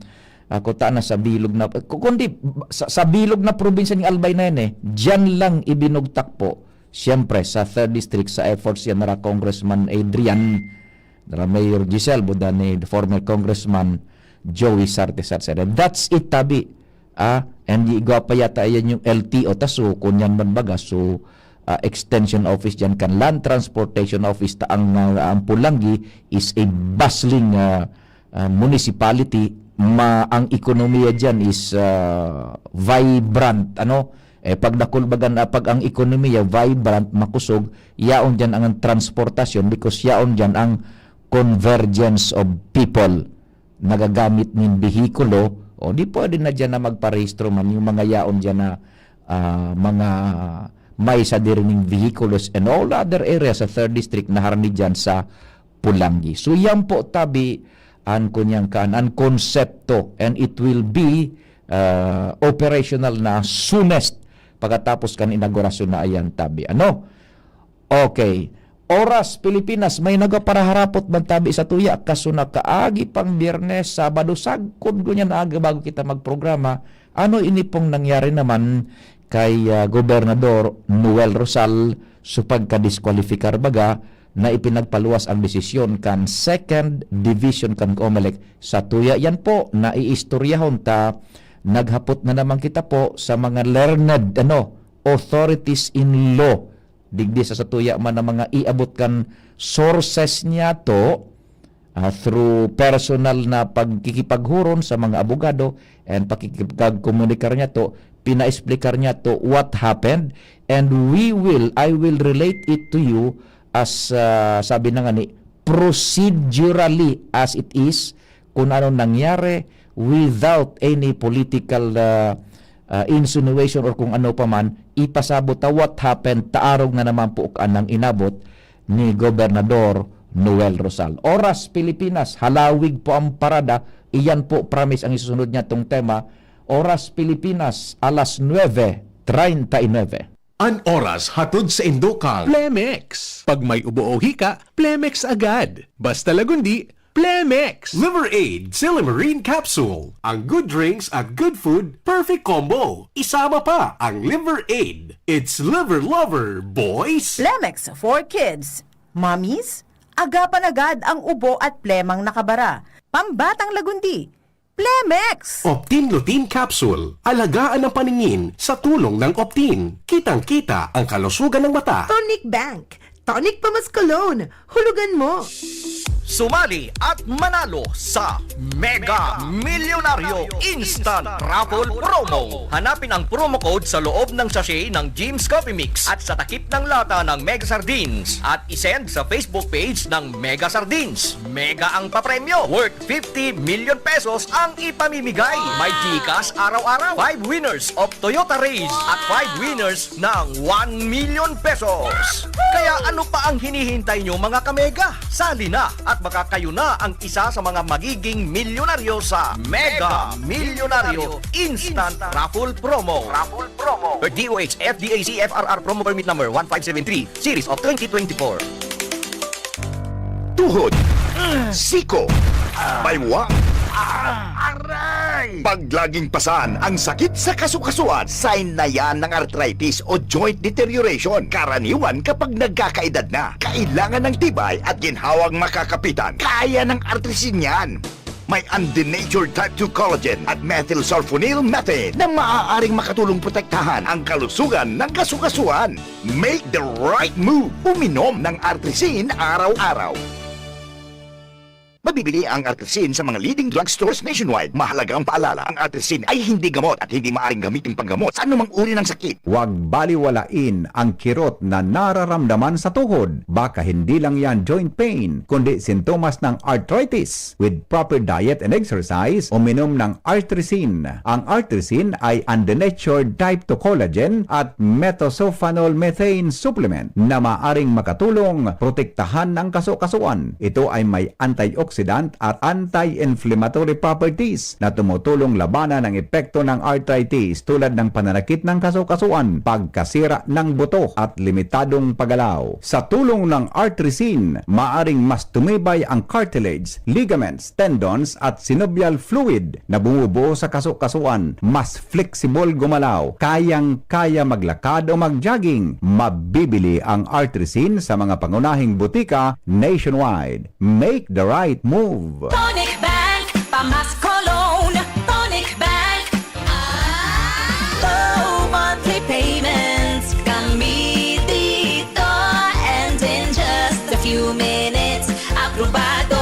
ako ta na sa bilog na, ku-, kundi sa, sa bilog na probinsya ni Albay na yan eh, dyan lang ibinugtak po. Siyempre, sa Third District, sa efforts yan nara Congressman Adrian, nara Mayor Giselle, buda ni former Congressman Joey Sarte Satsere. That's it, tabi. Ah, and igwa pa yata yan yung L T O, ta so, kun yan man baga, so, ah, extension office dyan kan Land Transportation Office, ta ang, ah, ang Polangui is a bustling, ah, ah, municipality, ma-, ang ekonomiya dyan is, ah, vibrant, ano? Eh, pag dakul baga na, pag ang ekonomiya vibrant, makusog, yaon dyan ang transportasyon because yaon dyan ang convergence of people nagagamit nin behikulo, o di pwede na diyan na magparehistro man yung mga yaon diyan na, ah, mga may sadiri ning vehikulos and all other areas sa third district na harani diyan sa Polangui. So, yan po tabi an kunyang kan, an konsepto, and it will be, ah, operational na soonest pagkatapos kan inaugurasyon na ayan tabi. Ano? Okay. Oras Pilipinas, may nagaparaharapot man tabi sa tuya, kaso nakaagi pang Biyernes, Sabado, sagkod ngunyan na aga bago kita magprograma. Ano ini pong nangyari naman kay, ah, Gobernador Noel Rosal sa pagkadiskwalifikar baga na ipinagpaluwas ang desisyon kan Second Division kan Comelec sa tuya? Yan po, naiistoryahon ta, naghapot na naman kita po sa mga learned, ano, authorities in law digdi sa satuya man ang mga iabot kan sources niyato, ah, through personal na pagkikipaghuron sa mga abogado and pakikipagkomunikar niyato, pina-explicar niyato what happened, and we will, I will relate it to you as, ah, sabi na nga ni, procedurally as it is, kung ano nangyari, without any political, ah, ah, insinuation or kung ano pa man, ipasabot ta what happened, ta arog na naman po kanang inabot ni Gobernador Noel Rosal. Oras Pilipinas, halawig po ang parada. Iyan po, promise, ang isusunod niyatong tema. Oras Pilipinas, alas nuebe treinta y nueve. An oras hatod saindo kan Plemex. Pag may ubo o hika, Plemex agad. Basta Lagundi, Plemex! Liver Aid, Silymarin Capsule. Ang good drinks at good food, perfect combo. Isama pa ang Liver Aid. It's Liver Lover, boys! Plemex for kids. Mommies, agapan agad ang ubo at plemang nakabara. Pambatang Lagundi, Plemex! Optin Lutein Capsule. Alagaan ang paningin sa tulong ng Optin. Kitang-kita ang kalusugan ng mata. Tonic Bank. Tonic Pamas Cologne. Hulugan mo! Sumali at manalo sa Mega Milyonaryo Instant Raffle Promo. Hanapin ang promo code sa loob ng sachet ng Jim's Coffee Mix at sa takip ng lata ng Mega Sardines at isend sa Facebook page ng Mega Sardines. Mega ang papremyo, worth fifty million pesos ang ipamimigay. May GCash araw-araw, five winners of Toyota Raiz at five winners ng one million pesos. Kaya ano pa ang hinihintay nyo, mga kamega? Sali na at baka kayo na ang isa sa mga magiging milyonaryo sa Mega Milyonaryo Instant Raffle Promo. Raffle Promo. Per D O H F D A C F R R Promo Permit Number one five seven three, Series of twenty twenty-four. Tuhod, siko, baywang, aray! Pag laging pasan ang sakit sa kasukasuan, sign na yan ng arthritis o joint deterioration. Karaniwan kapag nagkakaedad na, kailangan ng tibay at ginhawang makakapitan. Kaya ng Artrisin yan. May undenatured type two collagen at methylsulfonyl methane na maaaring makatulong protektahan ang kalusugan ng kasukasuan. Make the right move. Uminom ng Artrisin araw-araw. Mabibili ang Artrisin sa mga leading drugstores nationwide. Mahalagang paalala, ang Artrisin ay hindi gamot at hindi maaaring gamitin panggamot sa anumang uri ng sakit. Huwag baliwalain ang kirot na nararamdaman sa tuhod. Baka hindi lang yan joint pain, kundi sintomas ng arthritis. With proper diet and exercise, uminom ng Artrisin. Ang Artrisin ay undenatured type two collagen at methylsulfonyl methane supplement na maaring makatulong protektahan ang kasukasuan. Ito ay may antioxidant at anti-inflammatory properties na tumutulong labanan ang epekto ng arthritis tulad ng pananakit ng kasukasuan, pagkasira ng buto at limitadong paggalaw. Sa tulong ng Artrisin, maaring mas tumibay ang cartilage, ligaments, tendons at synovial fluid na bumubuo sa kasukasuan. Mas flexible gumalaw, kayang-kaya maglakad o mag-jogging. Mabibili ang Artrisin sa mga pangunahing butika nationwide. Make the right move. Tonic Bank, Pamas Cologne. Tonic Bank. Low monthly payments. Kami dito. And in just a few minutes, aprobado.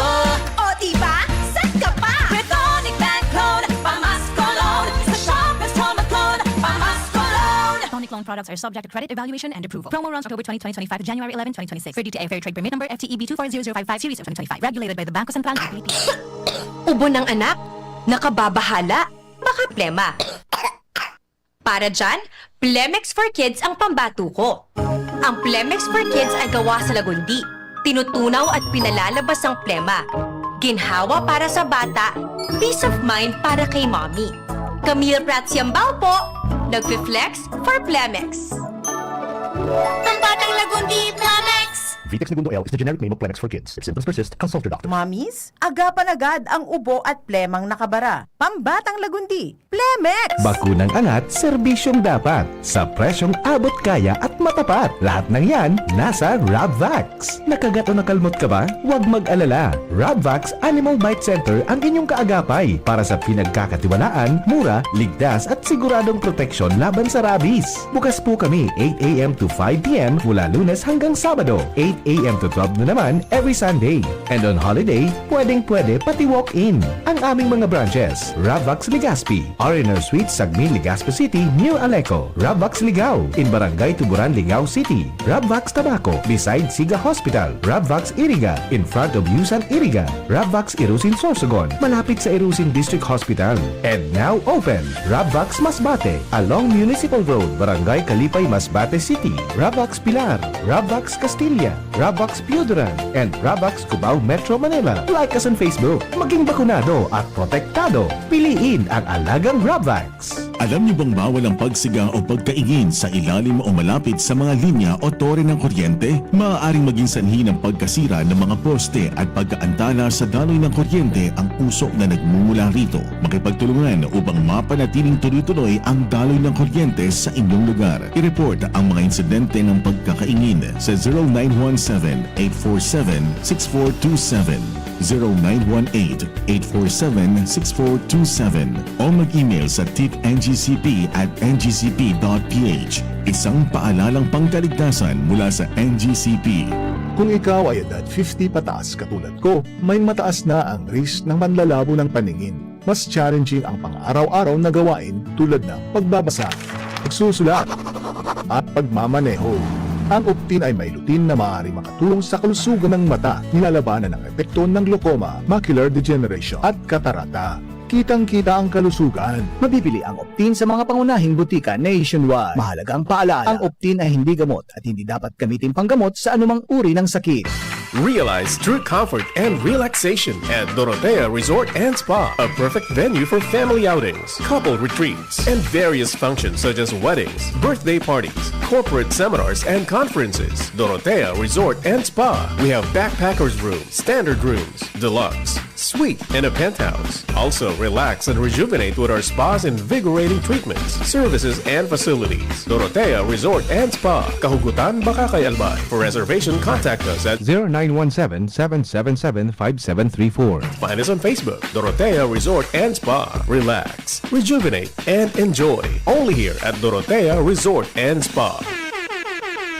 O, diba? Set ka pa! With Tonic Bank Loan, Pamas Cologne. Sa Shoppers, Tomaton, Pamas Cologne. Loan products are subject to credit evaluation and approval. Promo runs October twenty, twenty twenty-five to January eleven, twenty twenty-six. Per D T I Fair Trade Permit Number F T E B two four zero zero five five series of twenty twenty-five. Regulated by the Bangko Sentral ng Pilipinas. Ubo ng anak? Nakababahala? Baka plema? Para dyan, Plemex for Kids ang pambato ko. Ang Plemex for Kids ay gawa sa lagundi. Tinutunaw at pinalalabas ang plema. Ginhawa para sa bata, peace of mind para kay mommy. Camille Prats Yambao po, nagfi-flex for Plemex. Pambatang lagundi, Plemex! Vitex Negundo L is the generic name of Plemex for kids. If symptoms persist, consult your doctor. Mommies, agapan agad ang ubo at plemang nakabara. Pambatang lagundi, Plemex! Bakunang angat, serbisyong dapat. Sa presyong abot kaya at matapat. Lahat ng yan, nasa Rabvax. Nakagat o nakalmot ka ba? Huwag mag-alala. Rabvax Animal Bite Center ang inyong kaagapay para sa pinagkakatiwalaan, mura, ligtas at siguradong proteksyon laban sa rabies. Bukas po kami eight a.m. to five p.m. mula Lunes hanggang Sabado, eight a.m. to twelve na naman every Sunday. And on holiday, pwedeng-pwede pati walk-in. Ang aming mga branches, Rabvax Legazpi, R and R Suite, Sagmin, Legazpi City, near Aleco, Rabvax Ligao, in Barangay Tuburan, Ligao City, Rabvax Tabaco, beside Siga Hospital, Rabvax Iriga, in front of Yusan Iriga, Rabvax Irusin Sorsogon, malapit sa Irusin District Hospital. And now open, Rabvax Masbate, along Municipal Road, Barangay Kalipay, Masbate City, Rabvax Pilar, Rabvax Castilla, Rabvax Pioduran, and Rabvax Cubao, Metro Manila. Like us on Facebook. Maging bakunado at protektado. Piliin ang alagang Rabvax. Alam niyo bang bawal ang pagsiga o pagkaingin sa ilalim o malapit sa mga linya o tore ng kuryente? Maaaring maging sanhi ng pagkasira ng mga poste at pagkaantala sa daloy ng kuryente ang usok na nagmumula rito. Makipagtulungan upang mapanatiling tuloy-tuloy ang daloy ng kuryente sa inyong lugar. I-report ang mga insidente ng pagkakaingin sa zero nine one seven, eight four seven, six four two seven, zero nine one eight, eight four seven, six four two seven o mag-email sa tip N G C P at N G C P dot P H. Isang paalalang pangkaligtasan mula sa N G C P. Kung ikaw ay edad fifty pataas katulad ko, may mataas na ang risk ng panlalabo ng paningin. Mas challenging ang pang-araw-araw na gawain tulad ng pagbabasa, pagsusulat, at pagmamaneho. Ang Optin ay may lutein na maaaring makatulong sa kalusugan ng mata, nilalabanan ang epekto ng glaucoma, macular degeneration, at katarata. Kitang-kita ang kalusugan. Mabibili ang Optin sa mga pangunahing butika nationwide. Mahalagang paalala, ang Optin ay hindi gamot at hindi dapat gamitin panggamot sa anumang uri ng sakit. Realize true comfort and relaxation at Dorotea Resort and Spa, a perfect venue for family outings, couple retreats, and various functions such as weddings, birthday parties, corporate seminars, and conferences. Dorotea Resort and Spa. We have backpackers room, standard rooms, deluxe, suite, and a penthouse. Also, relax and rejuvenate with our spa's invigorating treatments, services, and facilities. Dorotea Resort and Spa, Kahugutan, Bacacay, Albay. For reservation, contact us at zero nine one seven, seven seven seven, five seven three four. Find us on Facebook, Dorotea Resort and Spa. Relax, rejuvenate, and enjoy. Only here at Dorotea Resort and Spa.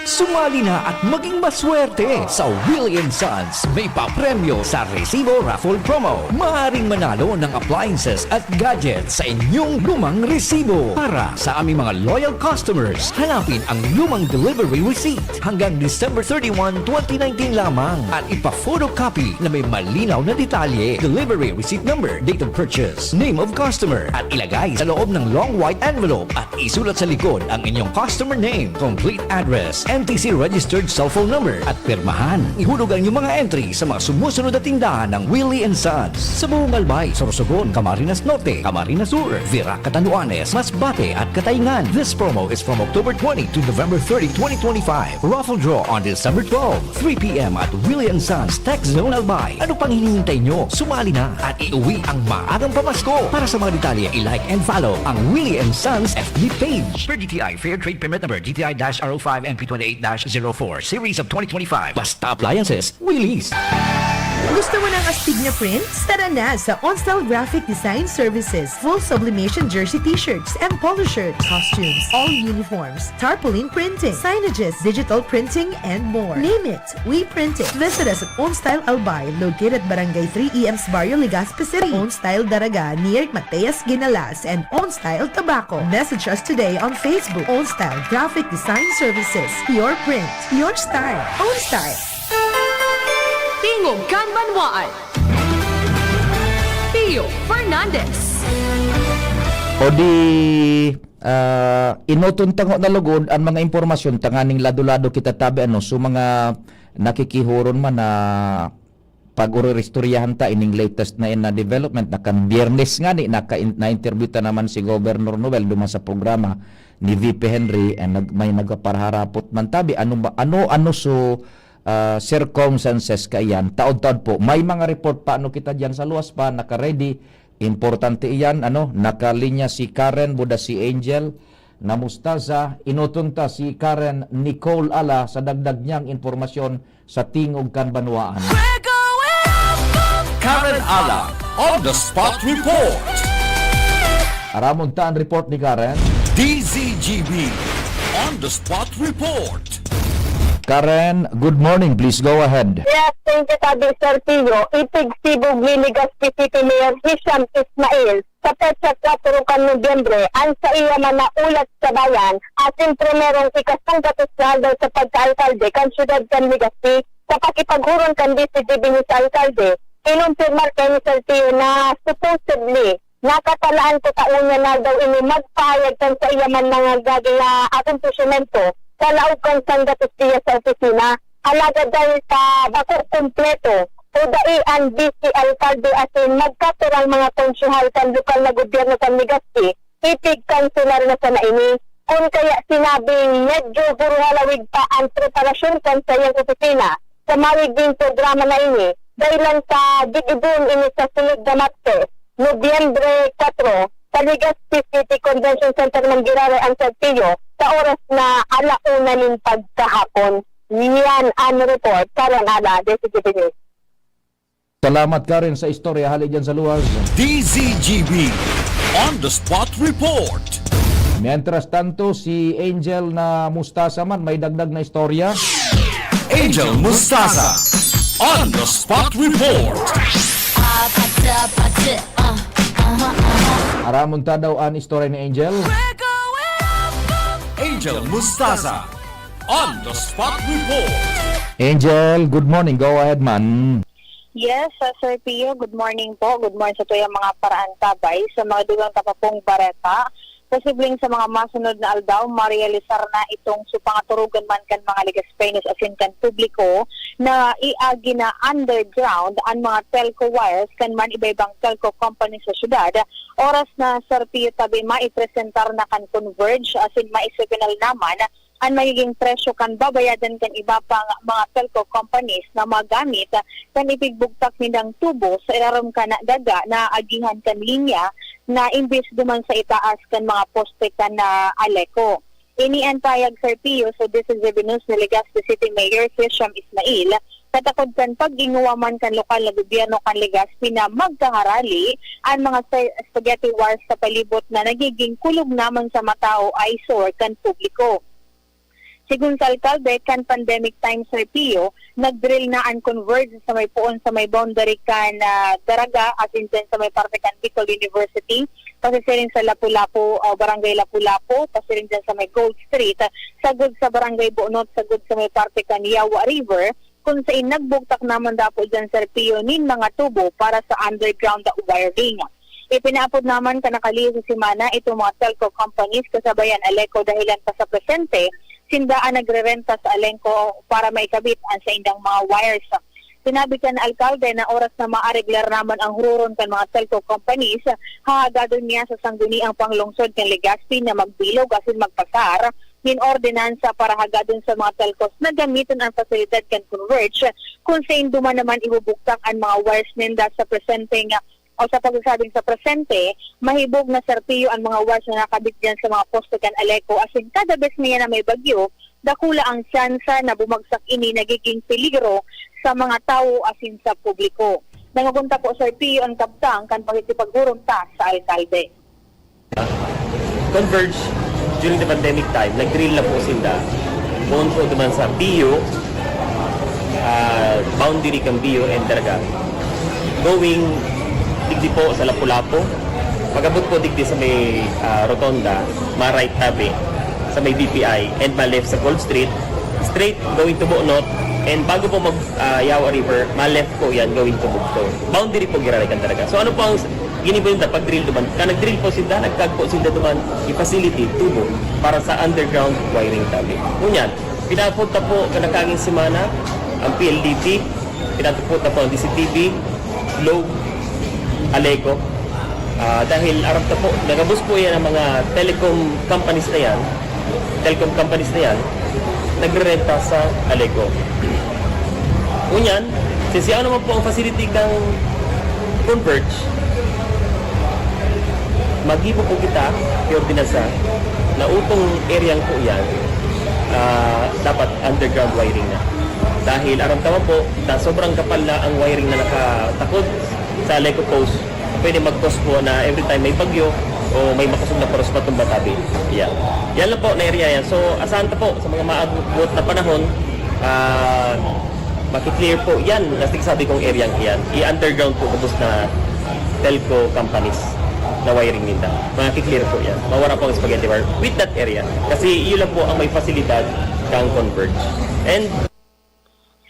Sumali na at maging maswerte sa Willie and Sons May Papremyo sa Resibo Raffle Promo. Maaaring manalo ng appliances at gadgets sa inyong lumang resibo. Para sa aming mga loyal customers, hanapin ang lumang delivery receipt hanggang December thirty-one, twenty nineteen lamang at ipa-photocopy na may malinaw na detalye, delivery receipt number, date of purchase, name of customer, at ilagay sa loob ng long white envelope at isulat sa likod ang inyong customer name, complete address, N T C registered cellphone number at pirmahan. Ihulog ang inyong mga entry sa mga sumusunod na tindahan ng Willie and Sons sa buong Albay, Sorsogon, Camarines Norte, Camarines Sur, Virac, Catanduanes, Masbate at Cataingan. This promo is from October twenty to November thirty, twenty twenty-five. Raffle draw on December twelve, three p.m. at Willie and Sons Tech Zone Albay. Ano pang hinihintay nyo? Sumali na at iuwi ang maagang pamasko. Para sa mga detalye, i-like and follow ang Willie and Sons F B page. Per D T I Fair Trade Permit Number D T I dash R O five N P twenty-eight dash zero four Series of twenty twenty-five. Basta Appliances, Willie's. Gusto mo ng astig na prints? Tara na sa Onstyle Graphic Design Services. Full sublimation jersey t-shirts and polo shirts, costumes, all uniforms, tarpaulin printing, signages, digital printing, and more. Name it, we print it. Visit us at Onstyle Albay, located at Barangay three E M sa Barrio Legazpi City. Onstyle Daraga, near Mateas Ginalas, and Onstyle Tabaco. Message us today on Facebook. Onstyle Graphic Design Services. Your print, your style. Onstyle. Tingog kan Banwaan. Pio Fernandez. O di, ah, inoton tango na lugod ang mga impormasyon tanganing lado-lado kita tabi, ano, so mga nakikihuron man na pag-uristoryahan ta ining latest na, na development na kan Biyernes nga ni naka, na-interview ta naman si Governor Noel duman sa programa ni V P Henry, and nag, may nagpaparharapot man tabi ano ba, ano ano so ah, circumstances kaiyan, taod-taod po. May mga report pa, ano, kita diyan sa luwas pa, naka-ready. Importante iyan, ano, nakalinya si Karen, buda si Angel, na Mostaza, inoton ta si Karen Nicole Ala sa dagdag niyang impormasyon sa Tingog kan Banwaan. Karen Ala, on the spot report. Aramon ta ang report ni Karen. D Z G B, on the spot report. Karen, good morning. Please go ahead. Yes, thank you, Tabi, Sir Pio. Itigsibog ni Legazpi City Mayor Hisham Ismail sa petsa kwatro kan Nobyembre an saiya man na ulat sa bayan asin primerong ikasanggatos na aldaw sa pagkaalkalde kan siyudad kan Legazpi. Sa pakipaghuron kan D Z G B ni sa alkalde, kinumpirmar kay ni Sir Pio na supposedly nakatalaan ko ta unya na daw ini magpahayag kan saiya man mga gaging na akomplishimento sa laog kan sanggatos diya sa opisina. Alagad dahil sa bako kumpleto o dai an vice alkalde asin magkapirang mga konsyehal kan lokal na gobyerno kan Legazpi, ipigkanselar na sana ini. Kun kaya sinabing medyo guro halawig pa an preparasyon kan saiyang opisina sa mawiging programa na ini, dahilan sa gigidon ini sa sunod na Martes, Nobyembre kwatro, sa Legazpi City Convention Center man giraray an sorteyo sa oras na ala una nin pagkahapon. Yan ang report. Karen Ala, D Z G B News. Salamat, Karen, sa istorya hali dyan sa luwas. D Z G B on the spot report. Mientras tanto, si Angel na Mustasa man may dagdag na istorya. Angel Mustasa on the spot report. Aramon ta daw an istorya ni Angel. Angel Mustasa on the spot report. Angel, good morning. Go ahead, man. Yes, ah, Sir Pio, good morning po. Good morning sa tuyang mga paraantabay. Sa mga dugang tapapong bareta, posibleng sa mga masunod na aldaw, marealisar na itong sa pangaturugan man kan mga Legaspeños asin kan publiko na iagi na underground an mga telco wires kan man iba-ibang telco company sa syudad. Oras na, Sir Pio, tabi maipresentar na kan Converge asin maisipinal naman an magiging presyo kan babayadan kan iba pang mga telco companies na magamit kan ipigbugtak nindang tubo sa irarom kan daga na agihan kan linya na imbis duman sa itaas kan mga poste kan, ah, Aleco. Ini an payag, Sir Pio, sa D Z G B News ni Legazpi City Mayor Hisham Ismail, katakod kan pag-ingowa man kan lokal na gobyerno kan Legazpi na magkaharali an mga sa-, spaghetti wires sa palibot na nagiging kulog naman sa matao, eyesore kan publiko. Sigon sa alkalde, kan pandemic time, Sir Pio, nag-drill na an Converge sa may poon sa may boundary kan, ah, Daraga, asin dyan sa may parte kan Bicol University, pasisiring sa Lapu-Lapu, ah, Barangay Lapu-Lapu, pasiring dyan sa may Gold Street, sagod sa Barangay Bonot, sagod sa may parte kan Yawa River, kun sain nagbugtak naman dapo dyan, Sir Pio, nin mga tubo para sa underground wiring. Ipinaapod naman kan nakalihis na semana itong mga telco companies kasabayan Aleco dahilan pa sa presente, sinda an nagrerenta sa Aleco para maikabit an saindang mga wires. Sinabi kan alkalde na oras na maareglar naman ang huroron kan mga telco companies, hahagadon niya sa sangguniang panglungsod kan Legazpi na magbilog asin magpasar nin ordinansa para hagadon sa mga telcos na gamiton an pasilidad kan Converge, kun sain duman naman ibubugtak an mga wires ninda sa presenteng o sa pagsasabing sa presente, mahibog na, Sir Pio, an mga wires na nakabit diyan sa mga poste kan Aleco, asin kada bes niya na may bagyo, dakula ang tsansa na bumagsak ini nagiging peligro sa mga tawo asin sa publiko. Dangogon ta po, Sir Pio, an kabtang kan pakikipaghurom ta sa alkalde. Converge, during the pandemic time, nag-drill na po sinda. Poon po duman sa Bio, ah, boundary kan Bio and Daraga. Going digdi po sa Lapu-Lapu. Pag-abot po digdi sa may, ah, rotonda, ma-right tabi sa may B P I and ma-left sa Gold Street. Straight going to Buonot, and bago po mag, ah, Yawa River, ma-left po yan going to Bugto. Boundary po giraray kan Daraga. So ano po ang ginibo ninda pag-drill duman? Kan nag-drill po sinda, nagtagpo sinda duman yung facility, tubo, para sa underground wiring tabi. Ngunyan, pinapunta po kan nakaaging semana ang P L D T, pinapunta po ang D Z T V, Globe, Aleco. Ah, dahil aram ta po, nagabos po yan ang mga telecom companies na yan, telecom companies na yan, nagrerenta sa Aleco. Ngunyan, since yaon naman po ang facility kang Converge, maggibo po kita, Pio Ordinansa, na utong area po yan, ah, dapat underground wiring na. Dahil aram tama po, na sobrang kapal na ang wiring na nakatakod sa Aleco Post, pwede mag-cause po na every time may bagyo o may makosog na poros matumba tabi. Yan. Yan lang po na area yan. So, asahan ta po sa mga maabot na panahon, ah, makiklear po yan. Lastig sabi kong area yan. I-underground po ubos na telco companies na wiring ninda. Makiklear po yan. Mawara po ang spaghetti wire with that area. Kasi yun lang po ang may pasilidad kang Converge. And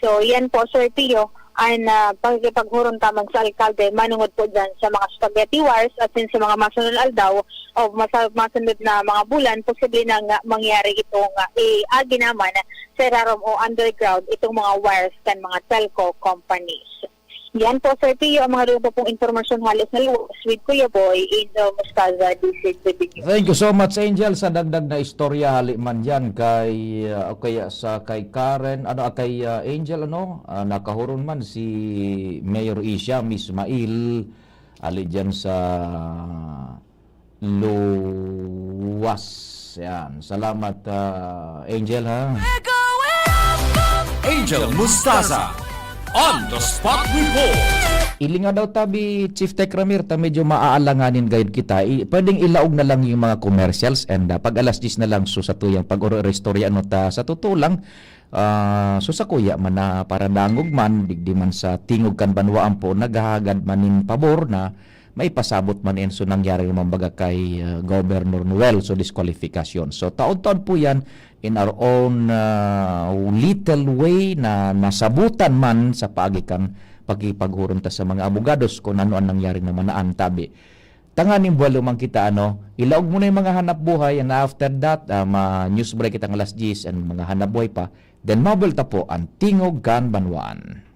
So, yan po, Sir Pio, an, ah, pakikipaghurom ta man sa alkalde manongod po dyan sa mga spaghetti wires asin sa mga masunod na aldaw o masa-, masunod na mga bulan, posible na nga mangyari itong, ah, iagi naman sa irarom o underground itong mga wires kan mga telco companies. Yan po, Sir Pio, ang mga dugang pa pong impormasyon hale sa luwas with Kuya Boy, Angel Mostaza, D Z T V News. Thank you so much, Angel, sa dagdag na istorya. Hali man yan kay, ah, o kaya sa kay Karen, ano, ah, kay, ah, Angel, ano, ah, nakahuron man si Mayor Isha Mismail, ali dyan sa Luwas. Yan. Salamat, ah, Angel, ha? Angel Mustaza, on the spot report. Ilinga daw tabi, Chief Tech Ramir, ta medyo maaalanganin gayud kita. I-, pwedeng ilaog na lang yung mga commercials and, ah, pag alas diyes na lang, so sa tuyang pag-oro-, istorya, ano ta, sa totoo lang, ah, so sa kuya man na paradangog man, digdi man sa tingog kan banwaan po, naghahagad man nin pabor na maipasabot man yan. So, nangyari naman baga kay, ah, Governor Noel, so disqualification. So, taon-taon po yan in our own, ah, little way na nasabutan man sa paagi kan pakipaghurom ta sa mga abogados kung ano ang nangyari naman na antabi. Tanganing buwelo man kita, ano, ilaog mo na yung mga hanap buhay, and after that, ah, ma-news break kitang alas diyes and mga hanap buhay pa, then mabel ta po ang tingog kan banwaan.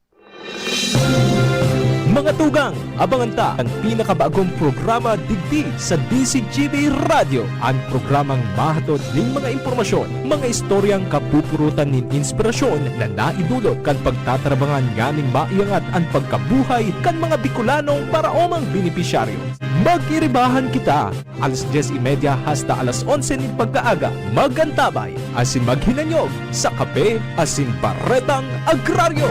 Mga tugang, abangan ta an pinakabagong programa digdi sa D Z G B Radyo, an programang mahatod nin mga impormasyon, mga istoryang kapupurutan nin inspirasyon na naidulot kan pagtatarabangan nganing maiangat an pagkabuhay kan mga Bicolanong paraomang benepisyaryo. Mag-iribahan kita! Alas dyes y media hasta alas onse nin pagkaaga, mag-antabay asin maghinanyog sa Kape asin Baretang Agraryo.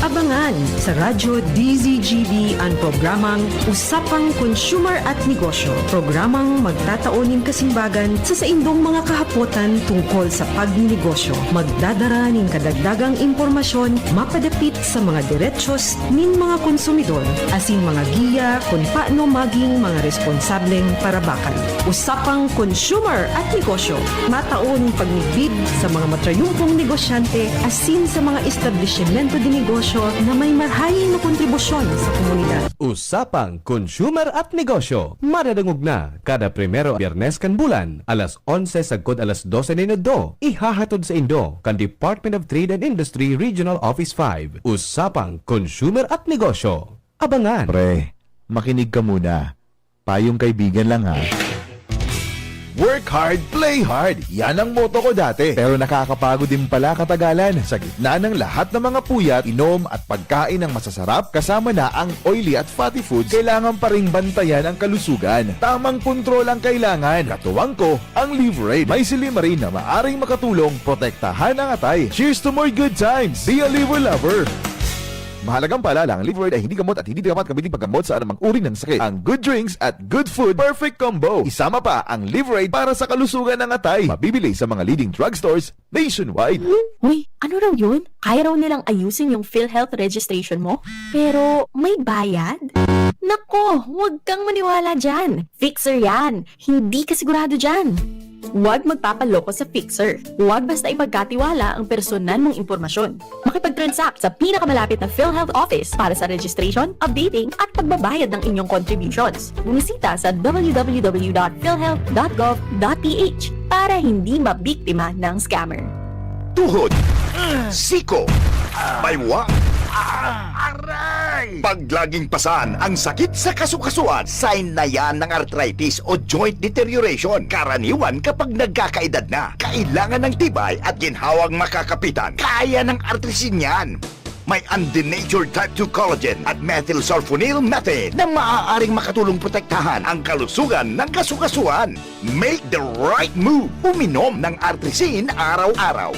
Abangan sa Radyo D Z G B an programang Usapang Consumer at Negosyo, programang magtatao nin kasimbagan sa saindong mga kahapotan tungkol sa pagninegosyo. Magdadara nin kadagdagang impormasyon mapadapit sa mga derechos nin mga konsumidor asin mga giya kun paano maging mga responsableng parabakan. Usapang Consumer at Negosyo, matao nin pagmidbid sa mga matrayumpong negosyante asin sa mga establisimyento de negosyo na may marahay na kontribusyon sa komunidad. Usapang Consumer at Negosyo, madadangog na kada primero, Biyernes kan bulan, alas onse sagkod alas dose nin udto, ihahatod saindo kan Department of Trade and Industry Regional Office five. Usapang Consumer at Negosyo. Abangan! Pre, makinig ka muna. Payong kaibigan lang, ha. Work hard, play hard. Yan ang motto ko dati. Pero nakakapagod din pala katagalan. Sa gitna ng lahat ng mga puyat, inom at pagkain ng masasarap, kasama na ang oily at fatty foods, kailangan pa ring bantayan ang kalusugan. Tamang kontrol ang kailangan. Katuwang ko, ang Liverade. May silymarin na maaring makatulong protektahan ang atay. Cheers to more good times! Be a Liver Lover! Mahalagang paalala, ang Liverade ay hindi gamot at hindi dapat gamitin paggamot sa anumang uri ng sakit. Ang good drinks at good food, perfect combo. Isama pa ang Liverade para sa kalusugan ng atay. Mabibili sa mga leading drugstores nationwide. Uy, ano raw yun? Kaya raw nilang ayusin yung PhilHealth registration mo? Pero may bayad? Nako, huwag kang maniwala dyan. Fixer yan. Hindi ka sigurado dyan. Huwag magpapaloko sa Fixer. Huwag basta ipagkatiwala ang personal mong impormasyon. Makipag-transact sa pinakamalapit na PhilHealth office para sa registration, updating, at pagbabayad ng inyong contributions. Bumisita sa www.philhealth.gov.ph para hindi mabiktima ng scammer. Tuhod, siko, baywa, aray! Pag laging pasan ang sakit sa kasukasuan, sign na yan ng arthritis o joint deterioration. Karaniwan kapag nagkakaedad na, kailangan ng tibay at ginhawang makakapitan. Kaya ng artrisin yan. May undenatured type two collagen at methylsulfonyl methane na maaaring makatulong protektahan ang kalusugan ng kasukasuan. Make the right move. Uminom ng Artrisin araw-araw.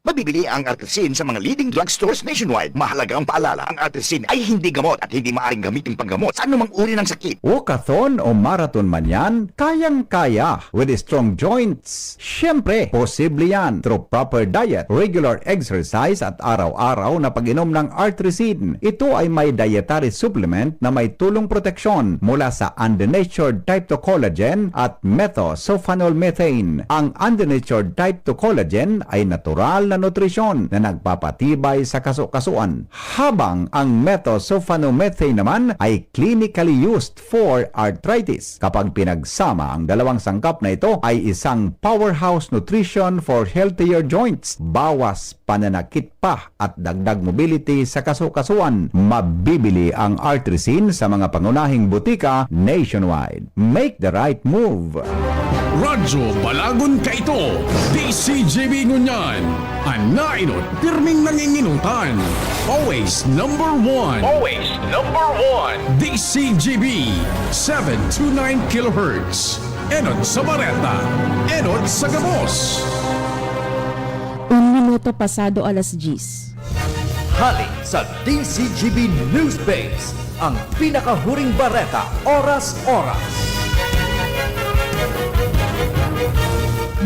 Mabibili ang Artrisin sa mga leading drugstores nationwide. Mahalagang paalala, ang Artrisin ay hindi gamot at hindi maaring gamitin panggamot sa anumang uri ng sakit. Walkathon o marathon man yan, kayang-kaya with strong joints. Siyempre, posible yan through proper diet, regular exercise at araw-araw na pag-inom ng Artrisin. Ito ay may dietary supplement na may tulong proteksyon mula sa undenatured type two collagen at methylsulfonyl methane. Ang undenatured type two collagen ay natural na nutrisyon na nagpapatibay sa kasukasuan, habang ang methylsulfonyl methane naman ay clinically used for arthritis. Kapag pinagsama ang dalawang sangkap na ito, ay isang powerhouse nutrition for healthier joints. Bawas pananakit pa at dagdag mobility sa kasukasuan. Mabibili ang Artrisin sa mga pangunahing butika nationwide. Make the right move! Radyo Balagon Kaito, D C G B Ngunyan, an nainot pirming nanginginotan. Always number one. Always number one. D C G B, seven two nine kilohertz. Enot sa Bareta, enot sa Gabos. Un minuto pasado alas diyes. Hali sa D Z G B News Base, ang pinakahuring bareta, oras-oras.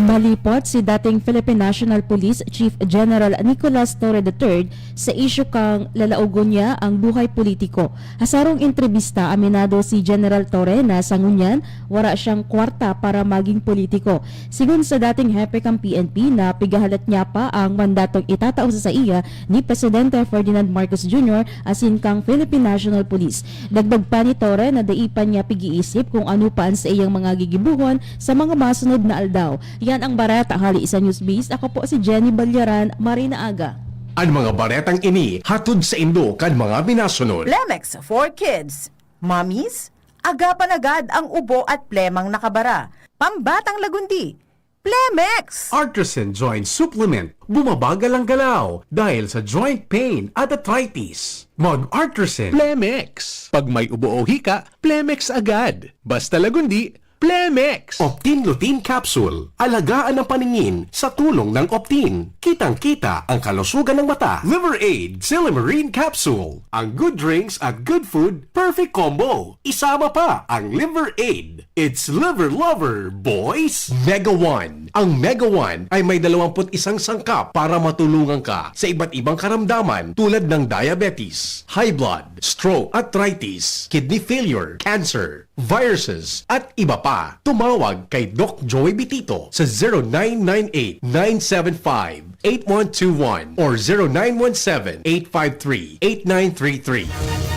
Malipot si dating Philippine National Police Chief General Nicolas Torre the third sa isyu kan lalaogon niya ang buhay politiko. Sa sarong entrebista, aminado si General Torre na sa ngunyan, wara siyang kwarta para magin politiko. Sigon sa dating hepe kan P N P, napigahalat niya pa ang mandatong itatao sa saiya ni Presidente Ferdinand Marcos Junior asin kan Philippine National Police. Dagdag pa ni Torre na dai pa niya pig-iisip kun ano pa an saiyang mga gigibohon sa mga masunod na aldaw. Yan ang bareta hali sa Newsbase. Ako po si Jenny Balyaran. Maray na aga. An mga baretang ini hatod saindo kan mga minasunod. Plemex for Kids. Mommies, agapan agad ang ubo at plemang nakabara. Pambatang lagundi, Plemex! Artisan Joint Supplement, bumabagal ang galaw dahil sa joint pain at arthritis. Mag-Artisan Plemex. Pag may ubo o hika, Plemex agad. Basta lagundi, Plemex! Optin Lutein Capsule. Alagaan ang paningin sa tulong ng Optin. Kitang-kita ang kalusugan ng mata. Liver Aid Silymarin Capsule. Ang good drinks at good food, perfect combo. Isama pa ang Liver Aid. It's Liver Lover, boys! Mega One. Ang Mega One ay may dalawampu't isang sangkap para matulungan ka sa iba't ibang karamdaman tulad ng diabetes, high blood, stroke, arthritis, kidney failure, cancer, viruses, at iba pa. Tumawag kay Doc Joey Bitito sa zero nine nine eight, nine seven five, eight one two one or zero nine one seven, eight five three, eight nine three three.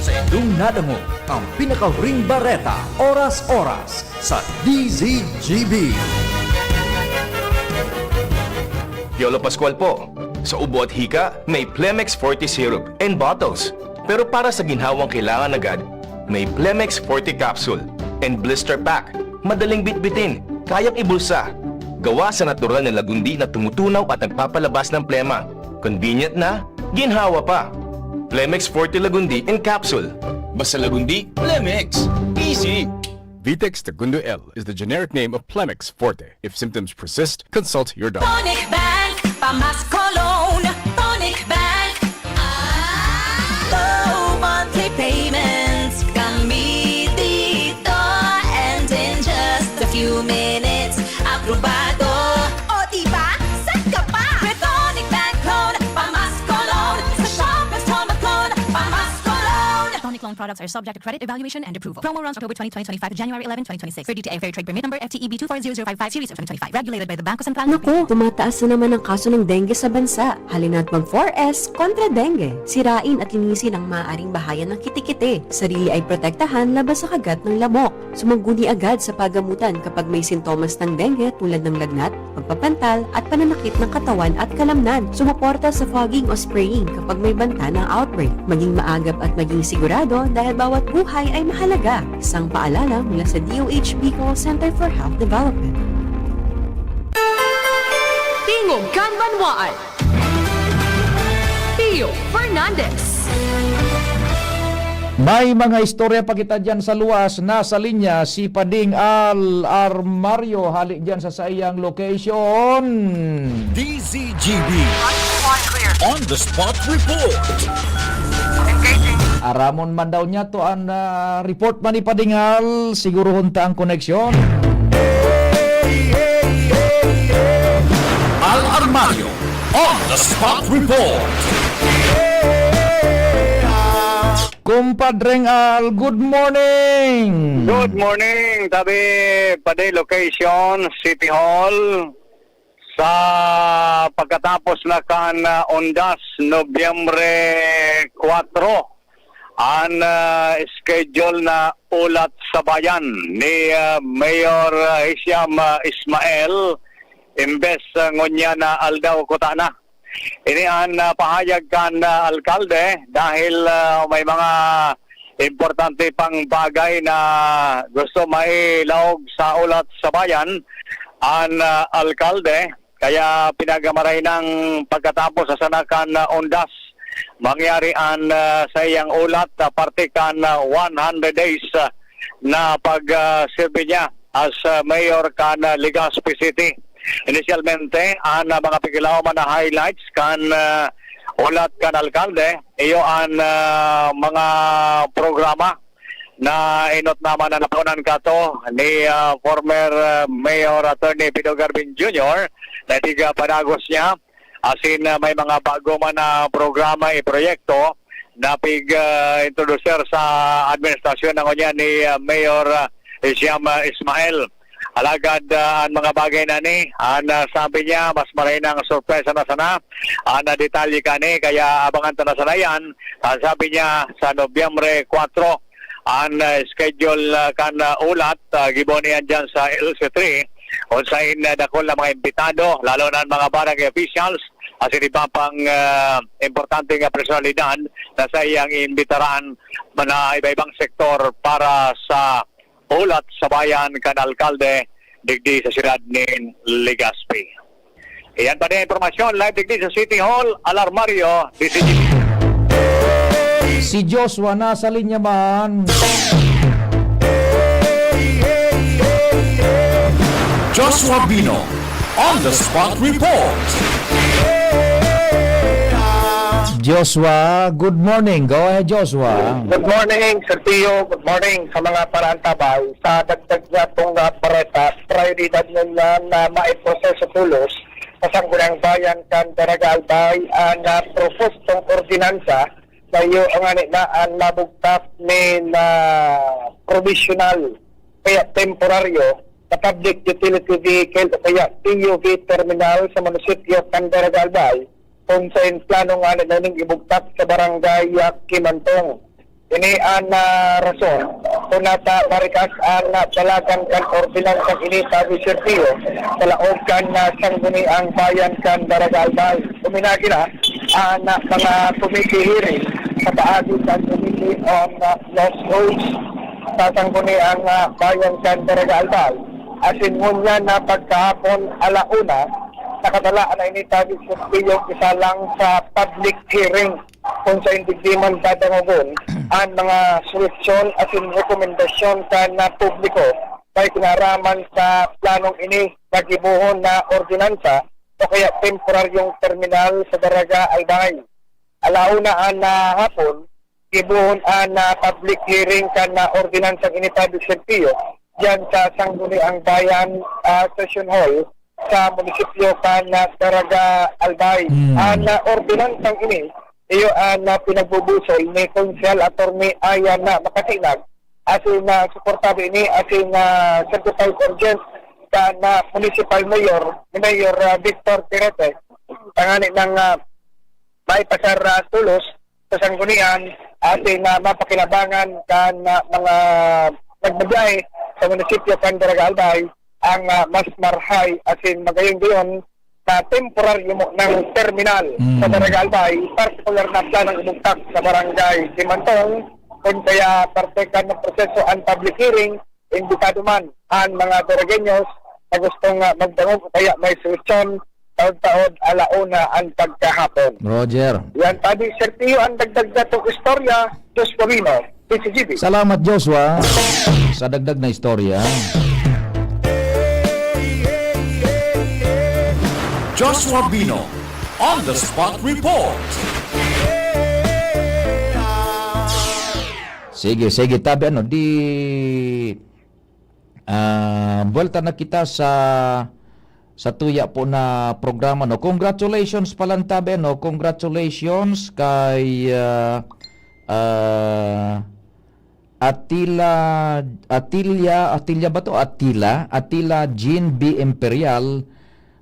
Sa indong nadangog ang pinakahuring bareta, oras-oras, sa D Z G B. Piolo Pascual po. Sa ubo at hika, may Plemex Forte Syrup and bottles. Pero para sa ginhawang kailangan agad, may Plemex Forte Capsule and Blister Pack. Madaling bitbitin, kayang ibulsa. Gawa sa natural na lagundi na tumutunaw at nagpapalabas ng plema. Convenient na, ginhawa pa. Plemex Forte Lagundi in capsule. Basta Lagundi, Plemex. Easy! Vitex Tagundo L is the generic name of Plemex Forte. If symptoms persist, consult your doctor. Tonic Bank, Pamas Cologne. Tonic Bank. Low monthly payments. Kami dito. And in just a few minutes, aprobado. O, diba? Set ka pa! With Tonic Bank Loan, Pamas Cologne. Sa Shoppers, Tonic Loan, Pamas Cologne. Tonic Loan products are subject to credit evaluation and approval. Promo runs October twenty, twenty twenty-five to January eleven, twenty twenty-six. Per D T I Fair Trade Permit Number F T E B two four zero zero five five series of twenty twenty-five. Regulated by the Bangko Sentral ng Naku, Pilipinas. Tumataas na naman ang kaso ng dengue sa bansa. Halina't mag four S kontra dengue. Sirain at linisin ang maaaring bahayan ng kitikite. Sarili ay protektahan laban sa kagat ng lamok. Sumangguni agad sa pagamutan kapag may sintomas ng dengue tulad ng lagnat, pagpapantal, at pananakit ng katawan at kalamnan. Sumuporta sa fogging o spraying kapag may banta ng outbreak. Maging maagap at maging sigurado dahil bawat buhay ay mahalaga. Isang paalala mula sa D O H Bicol Center for Health Development. Tingog kan Banwaan. Pio Fernandez. May mga istorya pa kita dyan sa luwas. Nasa linya si Pading Al Armario, hali dyan sa saiyang location. D Z G B On the Spot Report. Aramon man daw niya to an, ah, report man ni Pading Al, siguruhon ta ang koneksyon. Al Armario On the Spot Report. Kumpadreng Al, good morning! Good morning, tabi pa di location, City Hall. Sa pagkatapos na kan, ah, undas, Nobyembre kwatro, an, ah, schedule na ulat sa bayan ni, ah, Mayor, ah, Hisham, ah, Ismael, imbes, ah, ngunyan na aldaw kutana. Ini an, ah, pahayag kan, ah, alkalde dahil, ah, may mga importante pang bagay na gusto mailaog sa ulat sa bayan an, ah, alkalde. Kaya pinagamaray nang pagkatapos sa sana kan, ah, undas, mangyari an, ah, saiyang ulat, ah, parte kan, ah, one hundred days, ah, na pag, ah, serbi niya as, ah, mayor kan, ah, Legazpi City. Inisyalmente, an, ah, mga pikilaom na highlights kan, ah, ulat kan alkalde, iyo an, ah, mga programa na inot naman na napunan kato ni, ah, former, ah, Mayor Attorney Pido Garvin Junior na tiga padagos niya. Asin, ah, may mga bago man na programa, eh, proyekto na pig, ah, introducer sa administrasyon na ngunyan ni, ah, Mayor, ah, Hisham, ah, Ismael. Alagad, ah, an mga bagay na ni, an, ah, sabi niya, mas maray nang sorpresa na sana. An, ah, detalye kani, kaya abangan ta na sana yan. An sabi niya, sa Nobyembre kwatro, an, ah, schedule, ah, kan, ah, ulat, ah, gibo niyan dyan sa L C three, kung sain, ah, dakul na mga imbitado, lalo na ang mga barangay officials, asin iba pang, ah, importante nga personalidad na saiyang imbitaran na iba-ibang sektor para sa ulat sa bayan kan alkalde digdi sa siyudad nin Legazpi. Iyan pa din impormasyon, live digdi sa City Hall, Al Armario, D Z G B. Si Joshua nasa linya man. Joshua Bino, On the Spot Report. Joshua, good morning. Go ahead, Joshua. Good morning, Sir Tio. Good morning sa mga paraantabay. Sa dagdag nga pong, ah, bareta, prioridad ngunyan na maiproseso tolos sa Sangguniang Bayan kan Daraga Albay an, ah, propostong ordinansa na iyo ang ani na an mabugtak nin, ah, provisional kaya temporaryo na public utility vehicle o kaya P U V terminal sa munisipyo kan Daraga Albay, kung sain plano ngani na ning ibugtak sa barangay, ah, Kimantong. Ini an, ah, rason kung nata marikas an, ah, dalagan kan ordinansang ini, tabi, Sir Pio, sa laog kan, ah, Sangguniang Bayan kan Daraga Albay. Uminagi na an, ah, mga committee hearing sa paagi kan Committee on, ah, Lost Roads Sa Sangguniang, ah, Bayan kan Daraga Albay, asin ngunyan na pagkahapon ala una, nakadala na ini tabi sa Sentenyo Piso lang sa public hearing, kung sa indigdi man dadangogon an mga suhestyon asin rekomendasyon kan, ah, publiko na ikinaraman sa planong ini na gibohon na ordinansa o kaya temporaryong terminal sa Daraga Albay. Ala una an, ah, hapon, gibohon an, ah, public hearing kan, ah, ordinansang ini, public sentido, diyan sa Sangguniang Bayan, ah, Session Hall sa munisipyo kan, ah, Daraga Albay. Hmm. An, ah, ordinansang ini, iyo an, ah, pinagbubusol ni Konsehal Attorney Ayan na Makasinag, asin, ah, suportado ini asin, ah, certified urgent kan, ah, Municipal Mayor, ni Mayor, ah, Victor Terete, tangani nang, ah, maipasar, ah, tolos sa sanggunian asin, ah, mapakinabangan kan, ah, mga nagbabiyahe sa munisipyo kan Daraga Albay ang, ah, mas marahay asin magayon-gayon na temporaryo mo ng terminal Mm. sa Daraga Albay, partikular na planong ibugtak sa Barangay Simantong, kun kaya parte kan proseso an public hearing, imbitado man an mga Daragueños na gustong, ah, magdangog o kaya may suhestyon, taod-taod ala una an pagkahapon. Roger. Yan, tabi, Sir Tio, ang dagdag natong istorya, Diyos Pabino, D C G B. Salamat, Joshua, sa dagdag na istorya. Joshua Bino, on the spot report. Sige, sige, tabi, ano, di, ah, buwelta na kita sa, sa tuya po na programa, no? Congratulations pala, tabi, no? Congratulations kay, ah, ah, Atila, Atilla, Atilla ba to? Atila? Atila Jean B. Imperial,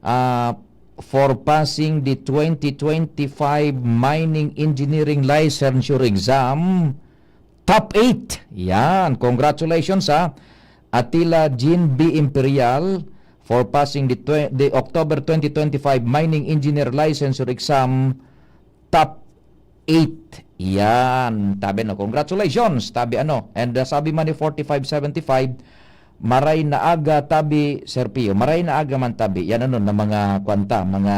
ah, for passing the twenty twenty-five Mining Engineering Licensure Exam. Top eight. Yan. Congratulations, ha. Atila Jean B. Imperial for passing the twe-, the October twenty twenty-five Mining Engineer Licensure Exam. Top eight. Yan. Tabi, no? Congratulations, tabi, ano. And, uh, sabi man ni forty-five seventy-five, maray na aga, tabi, Sir Pio. Maray na aga man, tabi. Yan, ano, na mga kwanta, mga,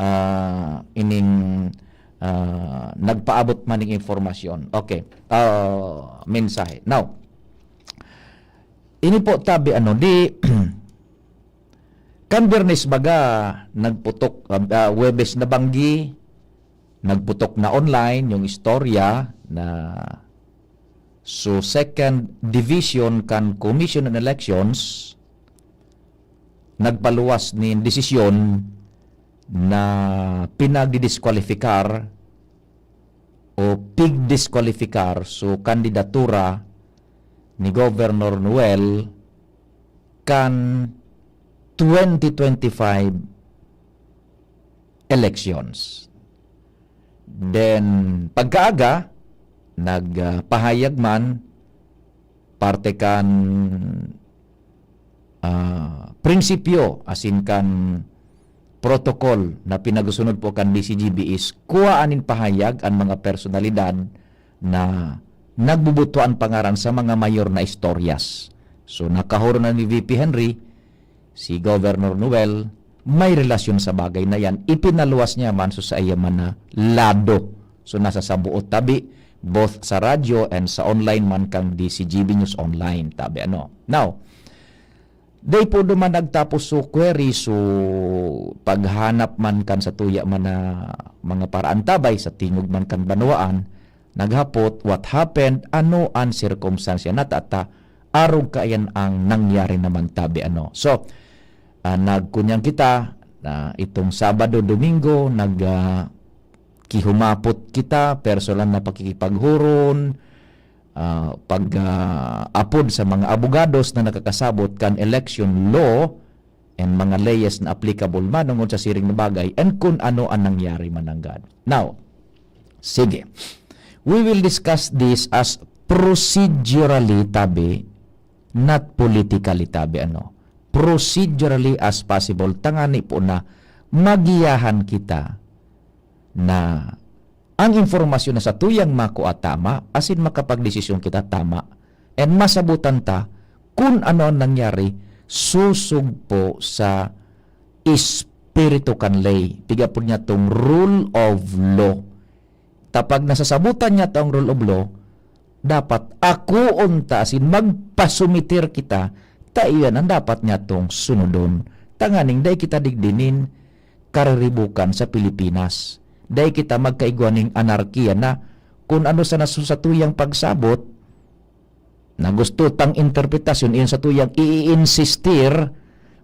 ah, ining, ah, nagpaabot man ning impormasyon. Okay. Ah, mensahe. Now, ini po, tabi, ano, di, kan Biyernes baga, nagputok, ah, ah, Huwebes na banggi, nagputok na online yung istorya na so second division kan Commission on Elections nagpaluwas nin desisyon na pinagdidiskwalipikar o pigdiskwalipikar so kandidatura ni Governor Noel kan twenty twenty-five elections. Then, pagkaaga, nagpahayag man parte kan, ah, prinsipyo asin kan protocol na pinagsunod po kan D C G B is kua aning pahayag an mga personalidad na nagbubuto an pangaran sa mga mayor na istoryas. So, nakahuro na ni V P Henry si Governor Noel, may relasyon sa bagay na yan. Ipinaluwas niya man so sa iya man na lado. So, nasa sabuot tabi, both sa radyo and sa online man kan D C G B News Online, tabi, ano. Now, dai po duman nagtapos so query, so paghanap man kan sa tuya man na mga paraantabay, sa tingog man kan banwaan, naghapot, what happened, ano an sirkumstansya na tata, arog kaiyan ang nangyari naman, tabi, ano. So, ah, nagkunyang kita na itong Sabado, Domingo, nag, ah, kihumapot kita, personal na pakikipaghuron, ah, pag, ah, apod sa mga abogados na nakakasabot kan election law and mga leyes na applicable manongod sa siring na bagay and kun ano ang nangyari mananggad. Now, sige. We will discuss this as procedurally, tabi, not politically, tabi, ano. Procedurally as possible, tangani po na magiyahan kita na ang impormasyon na sa tuyang makua tama, asin makapagdesisyon kita tama. And masabutan ta kun ano ang nangyari sosog po sa espiritu kan ley. Piga po niya tong rule of law. Tapag nasasabutan niya tong rule of law, dapat akoon ta asin magpasumitir kita, ta iyan ang dapat niya tong sunodon. Tanganing dai kita digdi nin kariribukan sa Pilipinas. Dai kita magkaigwa ning anarkiya na kun ano sana sa satuyang pagsabot, na gusto tang interpretasyon, iyon sa tuyang i-insistir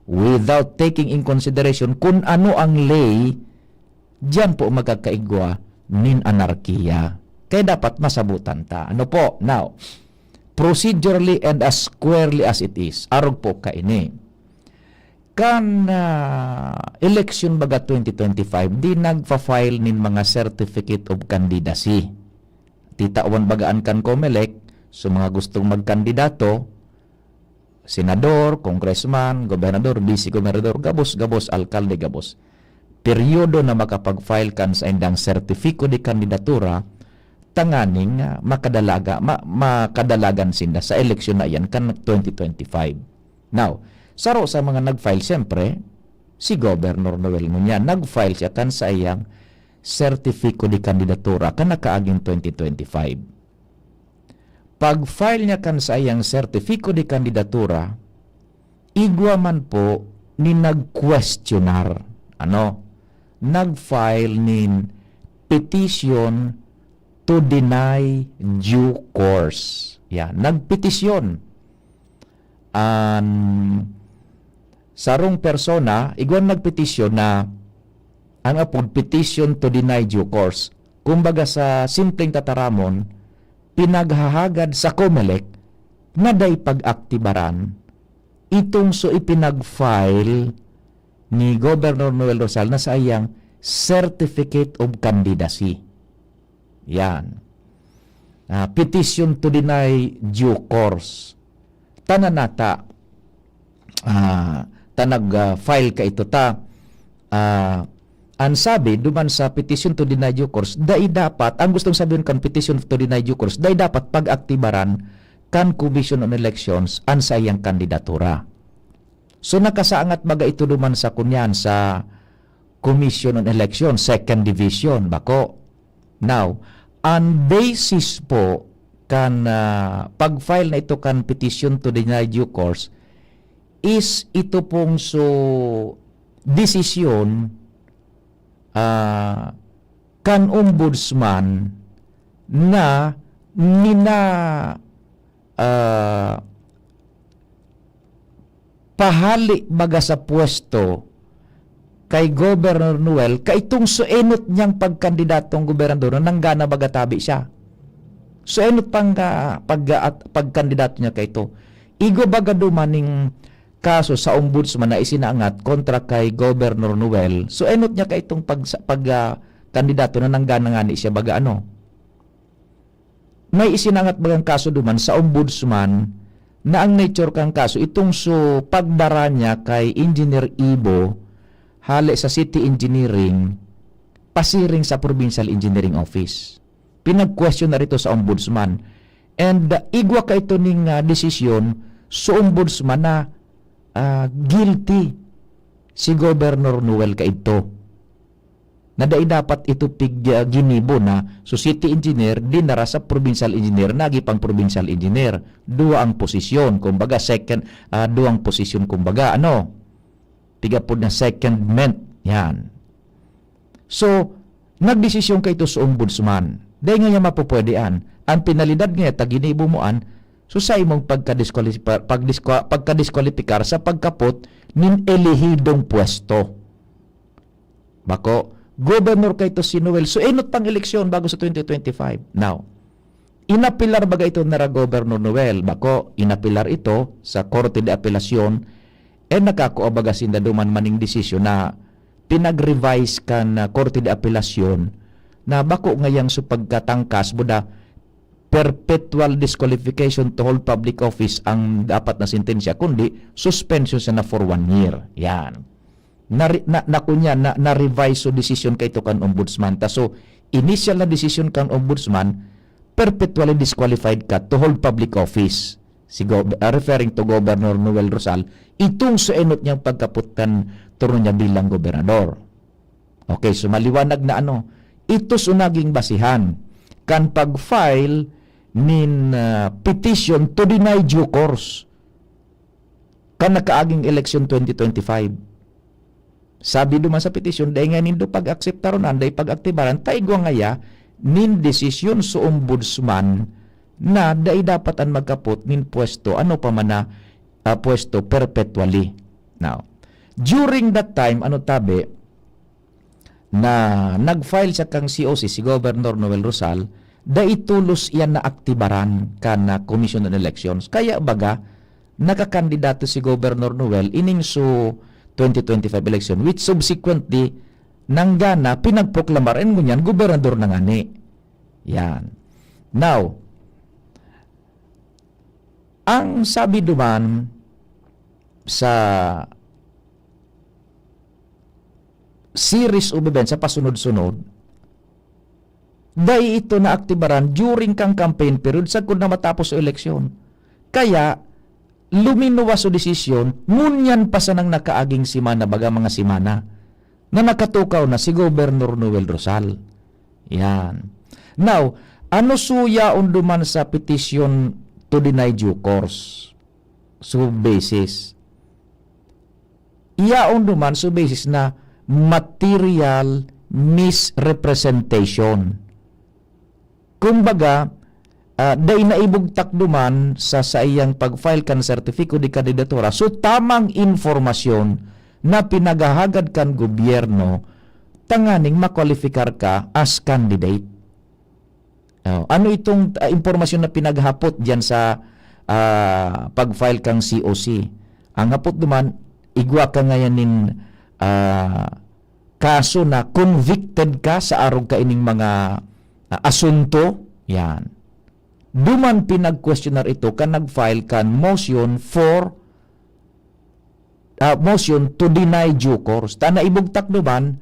without taking in consideration kun ano ang ley, diyan po magkakaigwa nin anarkiya. Kaya dapat masabutan ta. Ano po? Now, procedurally and as squarely as it is, arog po kaini. Kan ah, eleksyon baga twenty twenty-five, di nagfa-file nin mga certificate of candidacy. Titawan baga an kan Comelec, so mga gustong magkandidato, senador, congressman, gobernador, vice-gobernador, gabos, gabos, alkalde, gabos. Peryodo na makapag-file kan saindang sertipiko de kandidatura, tanganing ah, makadalaga, ma, makadalagan sinda sa eleksyon na iyan kan twenty twenty-five. Now, saro sa mga nag-file, siyempre, si Governor Noel ngunyan. Nag-file siya kan saiyang sertipiko de kandidatura kan nakaaging twenty twenty-five. Pag-file niya kan saiyang sertipiko de kandidatura, igwa man po ni nag-questionar, ano, nag-file nin petition to deny due course. Yan, nagpetisyon an sarong persona, igwa nagpetisyon na ang apod petition to deny due course. Kumbaga, sa simpleng tataramon, pinaghahagad sa Comelec na dai pag-aktibaran itong so ipinag-file ni Governor Noel Rosal na saiyang certificate of candidacy. Yan. Ah, petition to deny due course. Tanan nata, ah, ta nag, ah, file ka ito ta, ah, an sabi duman sa petition to deny due course, dai dapat, ang gustong sabihin kan petition to deny due course, dai dapat pag-aktibaran kan Commission on Elections an saiyang kandidatura. So, nakasaangat baga ito duman sa kunyan sa Commission on Election, Second Division, bako. Now, ang basis po kan, ah, pag-file na ito kan petition to deny due course is ito pong so desisyon, ah, kan ombudsman na mina-, ah, pahali baga sa pwesto kay Governor Noel, kaitong so enot niyang pagkandidatong gobernador na nanggana baga tabi siya. So enot pang, ah, pag, at pagkandidato niya kaito. Igwa baga duman ning kaso sa ombudsman na isinaangat kontra kay Governor Noel. So enot niya kaitong pag, pag, ah, kandidato na nanggana ngani siya baga ano. May isinangat bagang kaso duman sa ombudsman na ang nature kan kaso itong so pagdara niya kay Engineer Ibo hale sa City Engineering pasiring sa Provincial Engineering Office. Pinag-question na rito sa ombudsman. And, ah, igwa kaito ning, ah, desisyon sa ombudsman na, ah, guilty si Governor Noel kaidto. Na dai dapat ito pig-, ah, ginibo na so city engineer, dinara sa provincial engineer, nagi pang provincial engineer. Duwa ang posisyon, kumbaga second, ah, duwang posisyon, kumbaga, ano, piga pod na secondment. Yan. So, nagdesisyon kaito sa ombudsman. Dai ngaya mapupwede an. Ang penalidad ngaya ta ginibo mo an, so sa imong pagkadiskwalipa-, pagdiskwa-, pagkadiskwalipikar sa pagkapot nin elehidong pwesto. Bako, gobernador kaito si Noel. So, enot pang eleksyon bago sa twenty twenty-five. Now, inapilar baga ito nara Gobernador Noel? Bako, inapilar ito sa Korte de Apelasyon, eh, nakakua baga sinda duman maning desisyon na pinag-revise kan, ah, Korte de Apelasyon na bako ngayang so pagkatangkas, buda, perpetual disqualification to hold public office ang dapat na sentensya, kundi suspension siya na for one year. Yan. Nari-, na, na kunya, na, na-revise so decision kaito kan ombudsman. Ta so, initial na decision kan ombudsman, perpetually disqualified ka to hold public office. si Gov-, ah, referring to Governor Noel Rosal, itong sa enot niyang pagkapot kan trono niya bilang gobernador. Okay, so maliwanag na ano, ito so naging basihan kan pag-file nin, ah, petition to deny due course kan nakaaging eleksyon twenty twenty-five. Sabi duman sa petisyon, dai nga nindo pag-akseptaron an, dai pag-aktibaran, ta igwa ngaya nin desisyon sa ombudsman na dai dapat an magkapot nin pwesto, ano pa man na, ah, pwesto perpetually. Now, during that time, ano tabi, na nag-file siya kang C O C, si Governor Noel Rosal, dai tolos iyan naaktibaran kan, ah, Commission on Elections. Kaya baga, nakakandidato si Governor Noel ining su twenty twenty-five election, which subsequently, nanggana, pinagproklamar, and ngunyan, gobernador na ngani. Yan. Now, ang sabi duman sa series of events, sa pasunod-sunod, dai ito naaktibaran during kang campaign period, sagkod na matapos ang eleksyon. Kaya, luminuwas so desisyon, ngunyan pa sanang nakaaging semana, baga mga semana, na nakatukaw na si Governor Noel Rosal. Yan. Now, ano so yaon duman sa petition to deny due course? So, basis. Yaon duman so basis na material misrepresentation. Kumbaga, ah, dai naibugtak duman sa saiyang pag-file kan sertipiko de kandidatura so tamang impormasyon na pinaghahagad kan gobyerno tanganing makwalipikar ka as candidate. Oh, ano itong, ah, impormasyon na pinaghapot diyan sa, ah, pag-file kang C O C? Ang hapot duman, igwa ka ngayan nin, ah, kaso na convicted ka sa arog kaining mga, ah, asunto. Yan. Duman pinag-questionar ito kan nag-file kan motion for, ah, motion to deny due course. Ta naibugtak duman,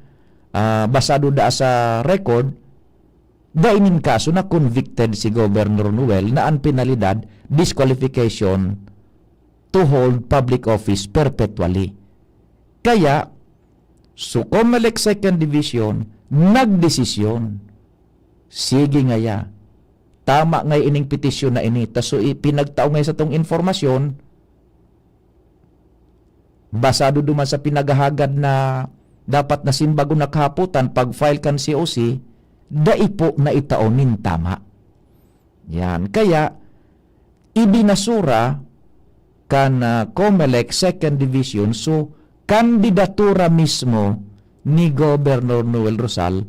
ah, basado daa sa record, dai nin kaso na convicted si Governor Noel na an penalidad, disqualification to hold public office perpetually. Kaya, so Comelec Second Division, nagdesisyon. Sige ngaya, tama nga ining petisyon na ini, ta so ipinagtao nga sa tong impormasyon, basado duman sa pinaghahagad na dapat na simbagon na kahapotan pag-file kan C O C, dai po na itao nin tama. Yan. Kaya, ibinasura kan, ah, Comelec Second Division, so, kandidatura mismo ni Governor Noel Rosal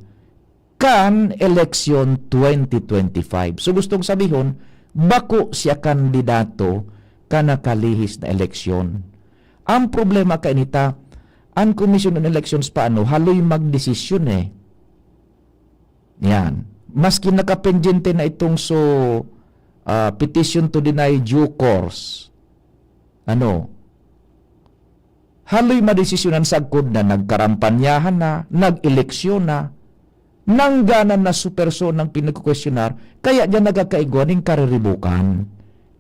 kan eleksyon twenty twenty-five. So, gustong sabihon, bako siya kandidato kan nakalihis na eleksyon. Ang problema kainita, ang Commission on Elections pa ano, haloy magdesisyon eh. Yan. Maski nakapendyente na itong so, ah, petition to deny due course. Ano? Haloy madesisyonan sagkod na nagkarampanyahan na, nag-eleksyon na, nangganan na su personang pinagkukwestiyonar, kaya diyan nagkakaigwa ning kariribukan.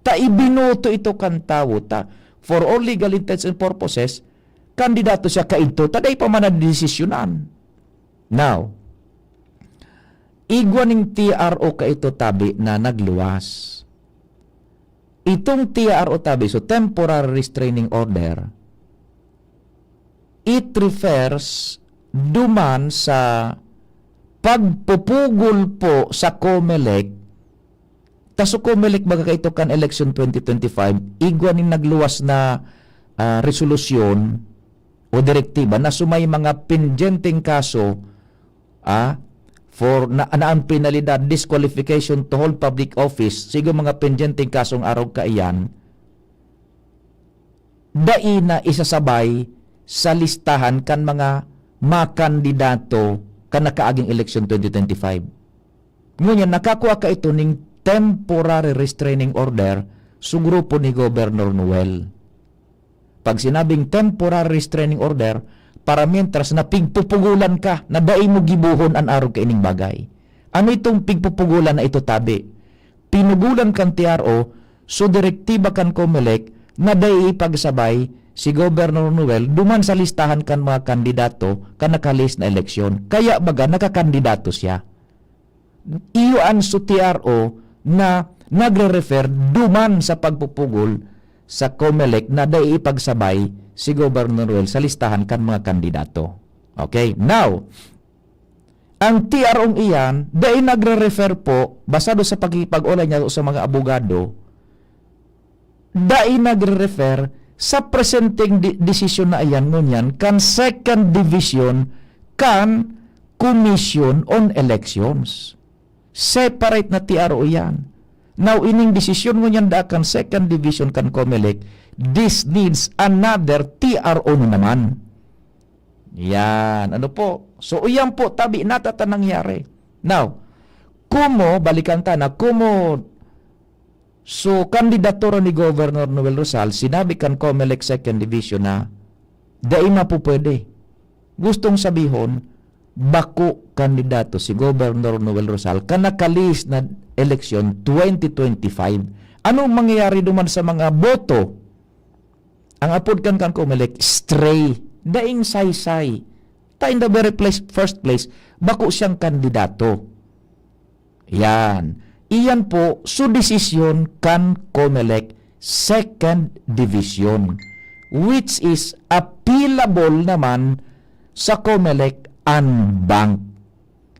Ta ibinoto ito kan tawo, ta for all legal intents and purposes, kandidato siya kaidto, ta dai pa man nadesisyonan. Now, igwa ning T R O kaito tabi na nagluwas. Itong T R O tabi, so temporary restraining order, it refers duman sa pagpupugol po sa Comelec. Ta so Comelec baga kaito kan election twenty twenty-five, igwa nin nagluwas na, ah, resolusyon o direktiba na so may mga pendyenteng kaso, ah, for na, na ang penalidad, disqualification to hold public office, sigo mga pendyenteng kasong arog kaiyan, dai na isasabay sa listahan kan mga makandidato kan nakaaging eleksyon twenty twenty-five. Ngunyan, nakakua kaito ning temporary restraining order sa grupo ni Governor Noel. Pag sinabing temporary restraining order, para mientras na pigpupugulan ka na dai mo gibohon an arog kaining bagay. Ano itong pigpupugulan na ito tabi? Pinugulan kan T R O So, direktiba kan Comelec na dai ipagsabay si Governor Noel duman sa listahan kan mga kandidato kan nakalihis na eleksyon. Kaya baga, nakakandidato siya. Iyo an so T R O na nagre-refer duman sa pagpupugol sa Comelec na dai ipagsabay si Governor Noel sa listahan kan mga kandidato. Okay, now, ang T R O iyan, dai nagre-refer po, basado sa pakikipag-ugnayan niya sa mga abogado, dai nagre-refer sa presenteng di-, desisyon na iyan ngunyan kan Second Division kan Commission on Elections. Separate na T R O iyan. Now, ining desisyon ngunyan daa kan Second Division kan Comelec, this needs another T R O na naman. Yan. Ano po? So, iyan po, tabi, natata nangyari. Now, kumo, balikan ta na, kumo, so, kandidatura ni Governor Noel Rosal, sinabi kan Comelec Second Division na dai mapupwede. Gustong sabihon, bako kandidato si Governor Noel Rosal kan nakalihis na eleksyon twenty twenty-five. Anong mangyayari duman sa mga boto? Ang apod kan, kan Comelec, stray, daing saysay. Ta in the very place, first place, bako siyang kandidato. Yan. Iyan po, so desisyon kan Comelec Second Division, which is appealable naman sa Comelec en banc.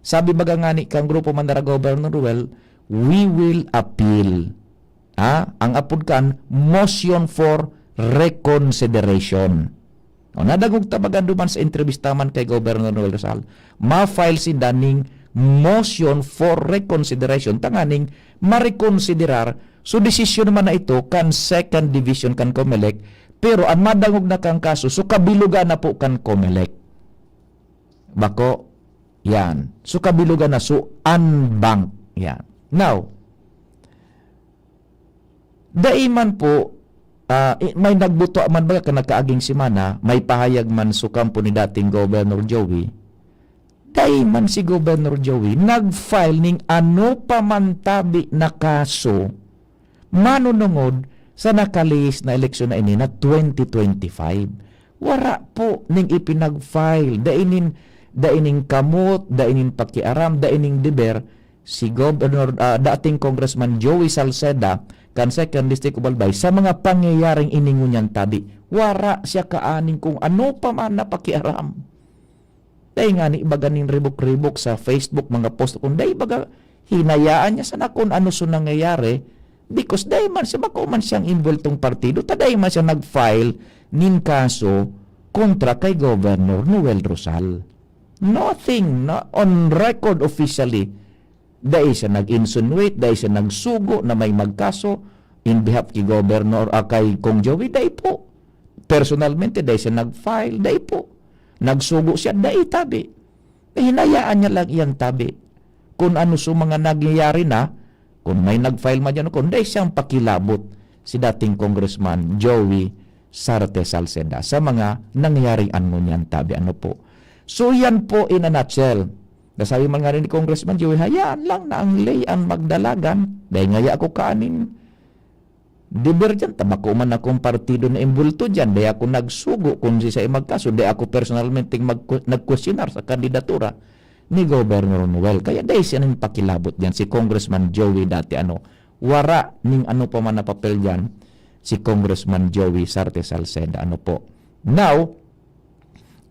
Sabi baga ngani kan grupo man dara, Governor Noel, "We will appeal." Ha? Ang apod kan motion for reconsideration. O, nadangog ta baga duman sa entrevista man kay Governor Noel Rosal, ma-file sinda ning motion for reconsideration tanganing marekonsiderar. So, desisyon naman na ito kan Second Division kan Comelec, pero an madangog na kan kaso, so kabilugan na po kan Comelec. Bako, yan. So, kabilugan na, so, en banc. Yan. Now, dai man po, ah, i-, may nagbuto man baga kan nagkaaging semana, may pahayag man sa kampo ni dating Governor Joey, dai man si Governor Joey nag-file ning ano pa man tabi na kaso, manunungod sa nakalihis na eleksyon na ini na twenty twenty-five. Wara po ning ipinag-file, dai nin, dai nin kamot, dai nin pakiaram, dai nin deber si Governor, ah, dating Congressman Joey Salceda kan Second District of Albay sa mga pangyayaring ini ngunyan tabi. Wara siya kaaning kung ano pa man na pakiaram. Dai ngani baga nin ribok-ribok sa Facebook, mga post, kun dai baga hinayaan niya sana kun ano so nangyayari, because dai man siya, bako man siyang involved tong partido, ta dai man siya nag-file nin kaso kontra kay Governor Noel Rosal. Nothing, na on record officially. Dai siya nag-insinuate, dai siya nagsugo na may magkaso in behalf ki Governor, ah, kay Cong Joey, dai po. Personalmente, dai siya nag-file, dai po. Nagsugo siya, dai tabi. Eh, hinayaan niya lang iyan tabi. Kun ano sa mga nangyayari na, kun may nag-file man diyan, kun dai siyang pakilabot si dating Congressman Joey Sarte Salceda sa mga nangyayaring ano niyan tabi, ano po. So, yan po in a nutshell. Nasabi man nga rin ni Congressman Joey, "Hayaan lang na ang ley ang magdalagan." Dahil ngaya ako kanin, deber dyan, ta bako man akong partido na imbulto dyan. Dahil ako nagsugo kung si sa magkaso, dahil ako personalmente mag-, nagkwestiyonar sa kandidatura ni Governor Noel. Kaya dahil siya nang pakilabot dyan, si Congressman Joey dati, ano, wara ning ano pa man na papel dyan, si Congressman Joey Sarte Salceda. Ano po? Now,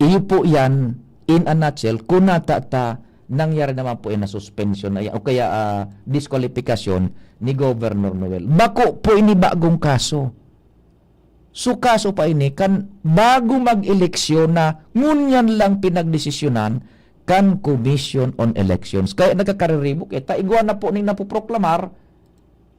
iyo po yan, in a nutshell, kung nata ta, nangyari naman po yung nasuspensyon na yan, o kaya, ah, diskwalipikasyon ni Governor Noel. Bako po ini bagong kaso. So, kaso pa ini, kan bago mag-eleksyon na ngunyan lang pinagdesisyonan kan Commission on Elections. Kaya nagkakariribok eh, ta igwa na po ning napoproklamar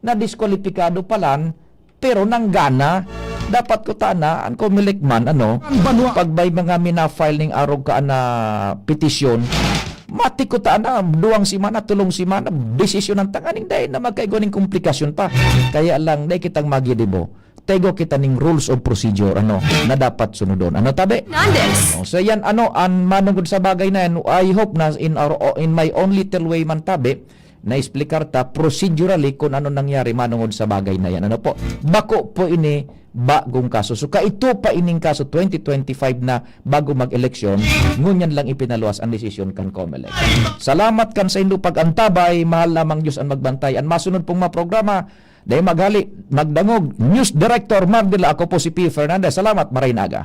na diskwalipikado palan, pero nanggana. Dapat ko tana, ang Comelec man, ano, Ang banwa. Pag may mga mina-file ning arog ka na petisyon, mati ko tana, duwang semana, tulong semana, desisyon ang tanganing dahil na magkaigwa ning komplikasyon pa. Kaya lang, dahil kitang magidibo, tego kita ning rules of procedure, ano, na dapat sunodon. Ano, tabi? Hernandez. Oh, so yan, ano, ang manungod sa bagay na yan, I hope na in our, in my own little way man, tabi, na-explicar ta procedurally kung ano nangyari manungod sa bagay na yan. Ano po? Bako po ini bagong kaso. So, kaito pa ining kaso twenty twenty-five na bago mag-eleksyon, ngunyan lang ipinaluwas ang desisyon kan Comelec. Salamat kan saindo pag-antabay, mahal namang Diyos ang magbantay. Ang masunod pong mga programa, dai maghali, magdangog, News Director Mark Dela, ako po si P Fernandez. Salamat, maray na aga.